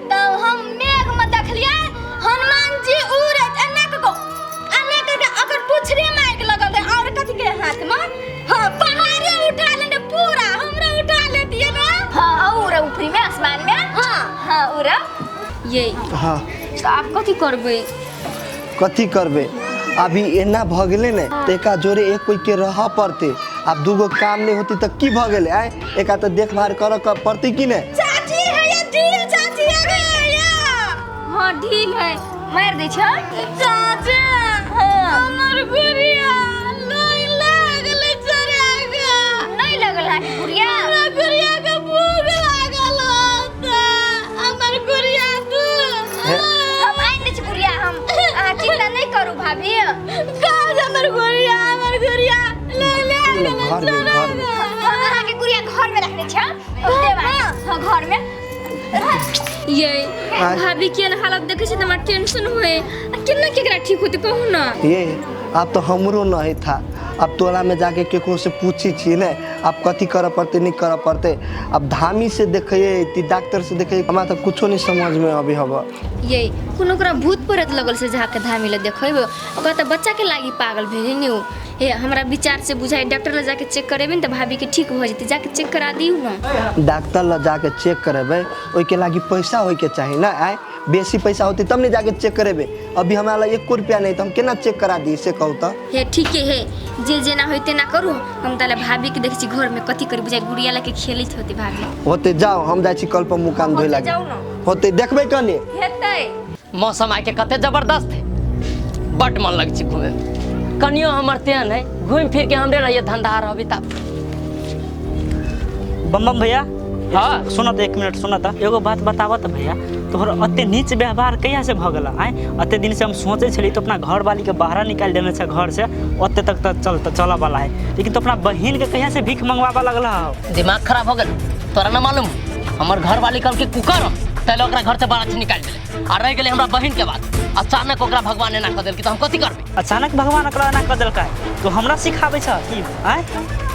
त हम मेघ में देखलिया हनुमान जी उड़ैत एना क एना क अकर पुछरे माइक लगल रहे और कथी के हाथ में। हां पहाड़े उठा लेने पूरा हमरा उठा लेतिए ना। हां उड़ा ऊपरी में आसमान में। हां हां उड़ा। ये हां त आप कथी करबै? कथी करबै अभी एना भ गेलै ने त एका जोरे एक कोई के रह पड़ते। अब दूगो काम नहीं होती त की भ गेलै? आय एका त देखभाल कर के पड़ती की ने? चाची है ये ढील चाची आ गया। हां ढील है मार दे छ चाची। हमर गुड़िया नहीं लागल चोरा के। नहीं लगल है गुड़िया? हमरा गुड़िया के भूख लागल होता हमर गुड़िया तू। हम आइन दे छी गुड़िया, हम अहाँ चिंता नहीं करू भाभी। काज हमर गुड़िया हमर गुड़िया ले ले घर में घर में अहाँ के गुड़िया घर में रखने छ देवा। हां घर में। ये भाभी के हालत देखे छी त हमरा टेंशन होए, केना केकरा ठीक होते कहू ना। ये अब तो हमरो नहीं था, अब तोला में जाके केकरो से पूछी छी ने अब कथी कर पड़ते नहीं कर पड़ते। अब धामी से देखिए ती डॉक्टर से देखिए, हमरा तो कुछो नहीं समझ में अभी हब। ये कोनो ओकरा भूत प्रेत लगल से जाके धामी ले देखैबो ओकरा त बच्चा के लागी पागल भेल ने उ। हे हमरा विचार से बुझाई डॉक्टर ले जाके चेक करेबे न त भाभी के ठीक भ जेतै, जाके चेक करा दिउ ना। डॉक्टर ले जाके चेक करेबे ओइ के लागी पैसा होय के चाही ना। आय बेसी पैसा होती तब नहीं जाके चेक करेबे। अभी हमरा ला 1 रुपया नहीं त हम केना चेक करा दी से कहू त? हे ठीक है, जे जेना होइते ना करू। हम ताले भाभी के देखै छी घर में कथी करी बुझाई गुड़िया लके खेलैत होते भाभी। होते जाओ हम जाइ छी कल पर मुकाम धोइ लागी। होते देखबै कने हेतै। मौसम आइ के कते जबरदस्त है, बड मन लग छी घूमे। कनियो हमर तेहन है घूम फिर के हमरे रहिए धंधा रहबी ता। बम बम भैया। हाँ सुन त एक मिनट सुन त एगो बात बताब त भैया, तोहर अते नीच व्यवहार कहिया से भ गेल? आय अते दिन से हम सोचे छली तो अपना घर वाली के बाहर निकाल देने छ घर से, ओते तक त चल त चल वाला है, लेकिन तो अपना बहिन के कहिया से भीख मंगवाबा लगल हो? दिमाग खराब हो गेल तोरा ना मालूम? हमर घर वाली कल के कुकर तैले ओकरा घर से बाहर निकाल देले आ रह गेलै हमरा बहिन के बात। अचानक ओकरा भगवान एना क देलकै त हम कथी करबै? अचानक भगवान ओकरा एना क देलकै तो हमरा सिखाबै छ कि? आय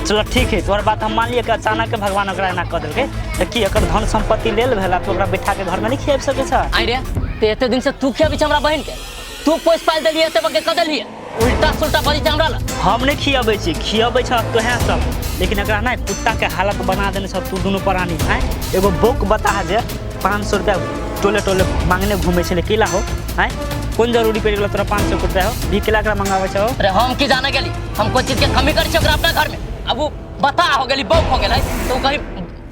चलो ठीक है तोहर बात हम मान लियै कि अचानक भगवान ओकरा एना क देलकै त की एकर धन संपत्ति लेल भेला तो ओकरा बैठा के घर में नहीं खियाब सकै छ? आइ रे ते एते दिन से तू खियाबै छ हमरा बहिन के, तू पोस पाल देलियै एते बके क देलियै, उल्टा सुल्टा बजै छ हमरा ल। हम नहीं खियाबै छी, खियाबै छ तोहे सब, लेकिन एकरा नै कुत्ता के हालत बना देने छ तू दुनू प्राणी। आय एगो बौक बता जे 500 रुपया टोले टोले मांगने घूमे छलै केला हो? आय कोन जरूरी पड़ि गेल तोरा 500 रुपया हो भी केला एकरा मंगाबै छ हो? अरे हम की जाने गेली हम कोई चीज के कमी करै छी ओकरा अपना घर में? अब वो बता हो गेली बौक हो गेलै तो कहीं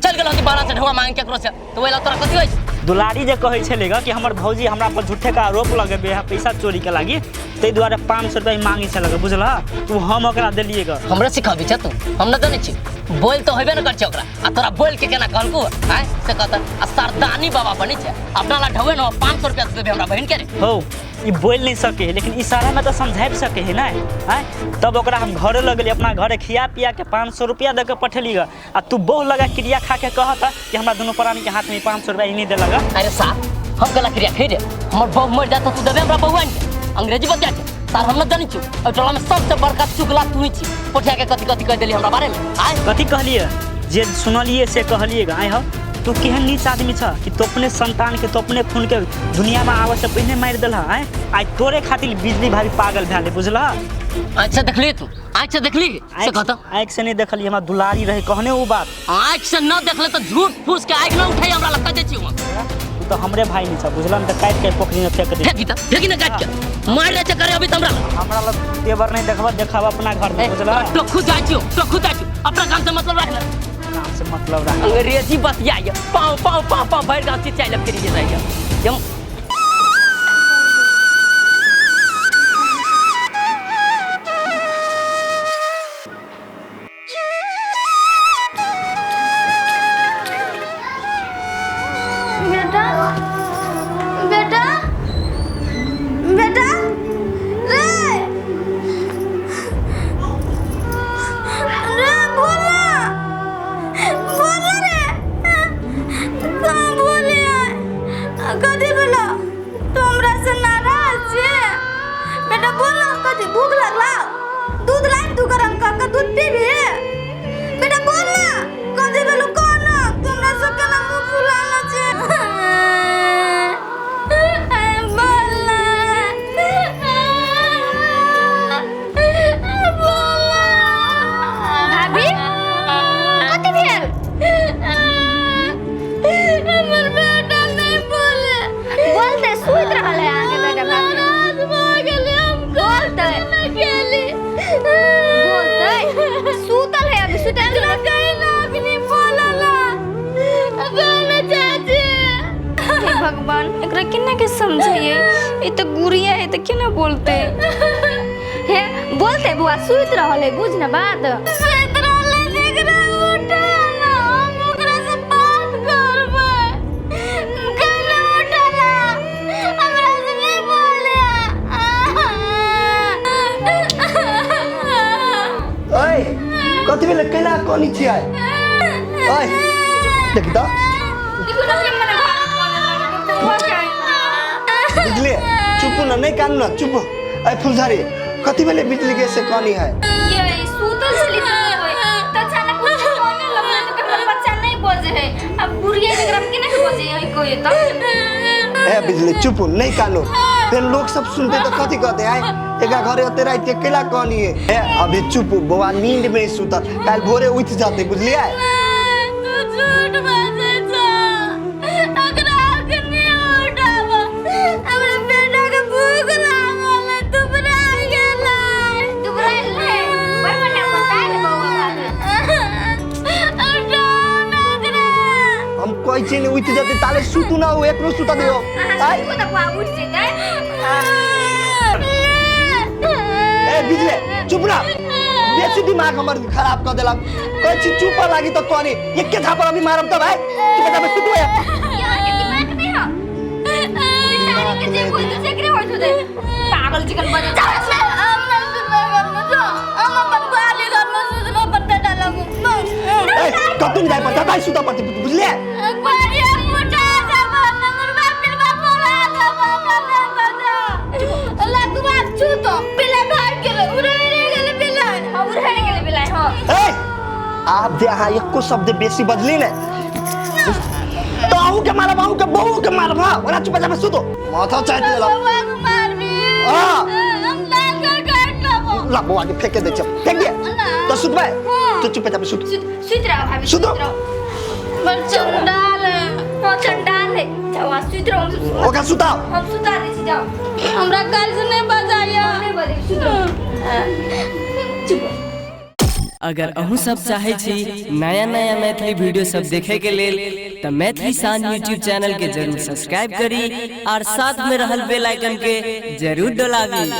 चल गेल होती बाहर से ढौआ मांग केकरो से तो ओइ ला तोरा कथी होइ? दुलारी जे कहै छलै ग कि हमर भौजी हमरा पर झूठे के आरोप लगेबे है पैसा चोरी के लागी, ताहि दुआरे 500 रुपया मांगे छलै ग, बुझलह? तू हम ओकरा देलियै ग। हमरा सिखाबी छ तू? हम न जानै छी बोल तो होबे न कर छै ओकरा, आ तोरा बोल के केना कहलकू आय से कहता आ सरदानी बाबा बनी छै अपना ला ढवे न 500 रुपया देबे हमरा बहिन के रे। हो ई बोल नहीं सके है, लेकिन इशारा में तो समझाबि सके है ना आय। तब ओकरा हम घरे लग गेलियै, अपना घरे खिया पिया के 500 रुपया दऽ के पठेली ग, आ तू बहु लगा क्रिया खा के कहता कि हमरा दुनू प्राणी के हाथ में 500 रुपया ई नहीं देलक। अरे साहब हम गला क्रिया खै रे, हमर बहु मर जात तू देबे हमरा बउआ के? अंग्रेजी बतिया छै सार, हम न जानै छी ओहि टोला में सबसे बड़का चुगला तू ही छी, पोठिया के कथी कथी कह देली हमरा बारे में आय। कथी कहलिए जे सुनलिए से कहलिए ग। आय हो तू केहन नीच आदमी छ कि तो अपने संतान के तो अपने खून के दुनिया में आवे से पहिने मारि देलह आय। आइ तोरे खातिर बिजली भाभी पागल भए बुझलह। आँख से देखली तू? आँख से देखली से कहता? आँख से नहीं देखली, हमरा दुलारी रहे कहने वो बात। आँख से न देखले तो झूठ फूस के आँख न उठाई हमरा लगता जे छी तू तो हमरे भाई नहीं छ बुझलन, त काट के पोखरी में फेंक दे। फेंकी त फेंकी न काट के मार ले करे अभी हमरा हमरा लग तेवर नहीं देखब, देखब अपना घर में बुझला। तो खुद जाय छियो, तो खुद जाय छियो, अपना काम से मतलब राख ले, काम से मतलब राख। अंग्रेजी बतिया पाँव पाँव पाँव पाँव भरि गाँव चिचाइ ले फिर जे जाइए हम। बेटा बेटा बेटा रे रे बोला बोला रे, कहाँ बोले कथी बोला तू हमरा से नाराज छे? बेटा बोला कथी भूख लागला? दूध लाइन तू गरम कर के दूध पीबी? बेटा बोल ना कथी बोलू, कह ना तू हमरा से केना मुँह फुलाना छे? भाभी कथी भेल? हमर बेटा नहीं बोले। बोलते सुति रहल है अहाँके बेटा भाभी। नाराज भऽ गेलै हम, बोलते गेली बोलते सुतल है अभी सुतल। एकरा कहीं ना अखनी बोलला बोले चाची। हे भगवान एकरा केना के समझाइए, ई तो गुड़िया है तो केना बोलते? हे बोलते बुआ सुति रहल है, बुझ ना बात। सुति रहलै एकरा उठा ना, हम ओकरा से बात करबै। कहिना उठला हमरा से नहीं बोले। ओए कथी भेलै केना कोनी छियै? ओए देखी त देखू ना के मने घर बोले लगे बिजली चुप ना, नहीं कानू ना चुप। अरे फुलझारी कथी भेलै बिजली के से कनी है? ये सुतल छली त होय त अचानक कुछ कोने लगलै त हमर बच्चा नहीं बजे है, अब बुढ़िया एकरा में केना के बजे है कोई त? ए बिजली चुप नहीं कानू, फिर लोग सब सुनते तो कथी कहते आए एकरा घरे ओते रात के केला कनी है। ए अभी चुप बौआ नींद में सुतल, काल भोरे उठ जाते बुझलियै? तू झूठ बाजै छ, एकरा अखनी उठाब, हमरा बेटा के भूख लागल है, दुबरा गेलै। दुबरा गेलै बड़ बढ़िया बताए ने बौआ भाभी। उठाउ ना एकरा। हम कहै छियै ने उठ जाते ताले सुतू ना, ओ एकरो सुता दियो। अहाँ सुतू त बुआ उठि जेतै। ए बिजली चुप ना, बेसी दिमाग हमर खराब कर देलक। कहै छी चुप लागी त कहनी एके झापड़ अभी मारब त भाई चुप जा सुतू या। अहाँके दिमाग नहीं हो बेचारी के जे होइत छै एकरे होइत होतै, पागल चिकन बजै छै। हम नहीं सुतबै घरमे, जो हम अपन ग्वाली घरमे सुतबै, अपन बेटा लग। ए कतौ जाय पड़तै भाई सुता पड़तै बुझलियै? ग्वाली उठा देब, हमर बाप बाप बोला देब, हमरा नहीं बजा। लगवा छूतो बिलाई भाग गेलै, उड़ै गेलै बिलाई। हाँ उड़ै गेलै बिलाई। हाँ ए आप जे अहाँ एको शब्द बेसी बजली ने तो अहूँ के मारब, अहूँ के बहू के मारब। हाँ ओना चुप जा सुतो, माथा चाटि लेलक। बौआ के मारबी? हाँ हम दाल कर काट लेबो। ला बौआ के फेंक दे, फेंक दे तो सुतबै तो चुप जा सुत। सुति रहो भाभी सुतो। बड़ चंडाल है। हाँ चंडाल है, जाओ अहाँ सुति रहो। ओकरा सुताओ। हम सुता दै छी, जाओ। हमरा काल से नहीं बजाइया। नहीं बजै, सुति रहो। चुप। अगर अहूँ सब चाहे छी नया नया मैथिली वीडियो सब देखे के लेल तो मैथिली शान यूट्यूब चैनल के जरूर सब्सक्राइब करी और साथ में रहल बेल आइकन के जरूर डोलाबी।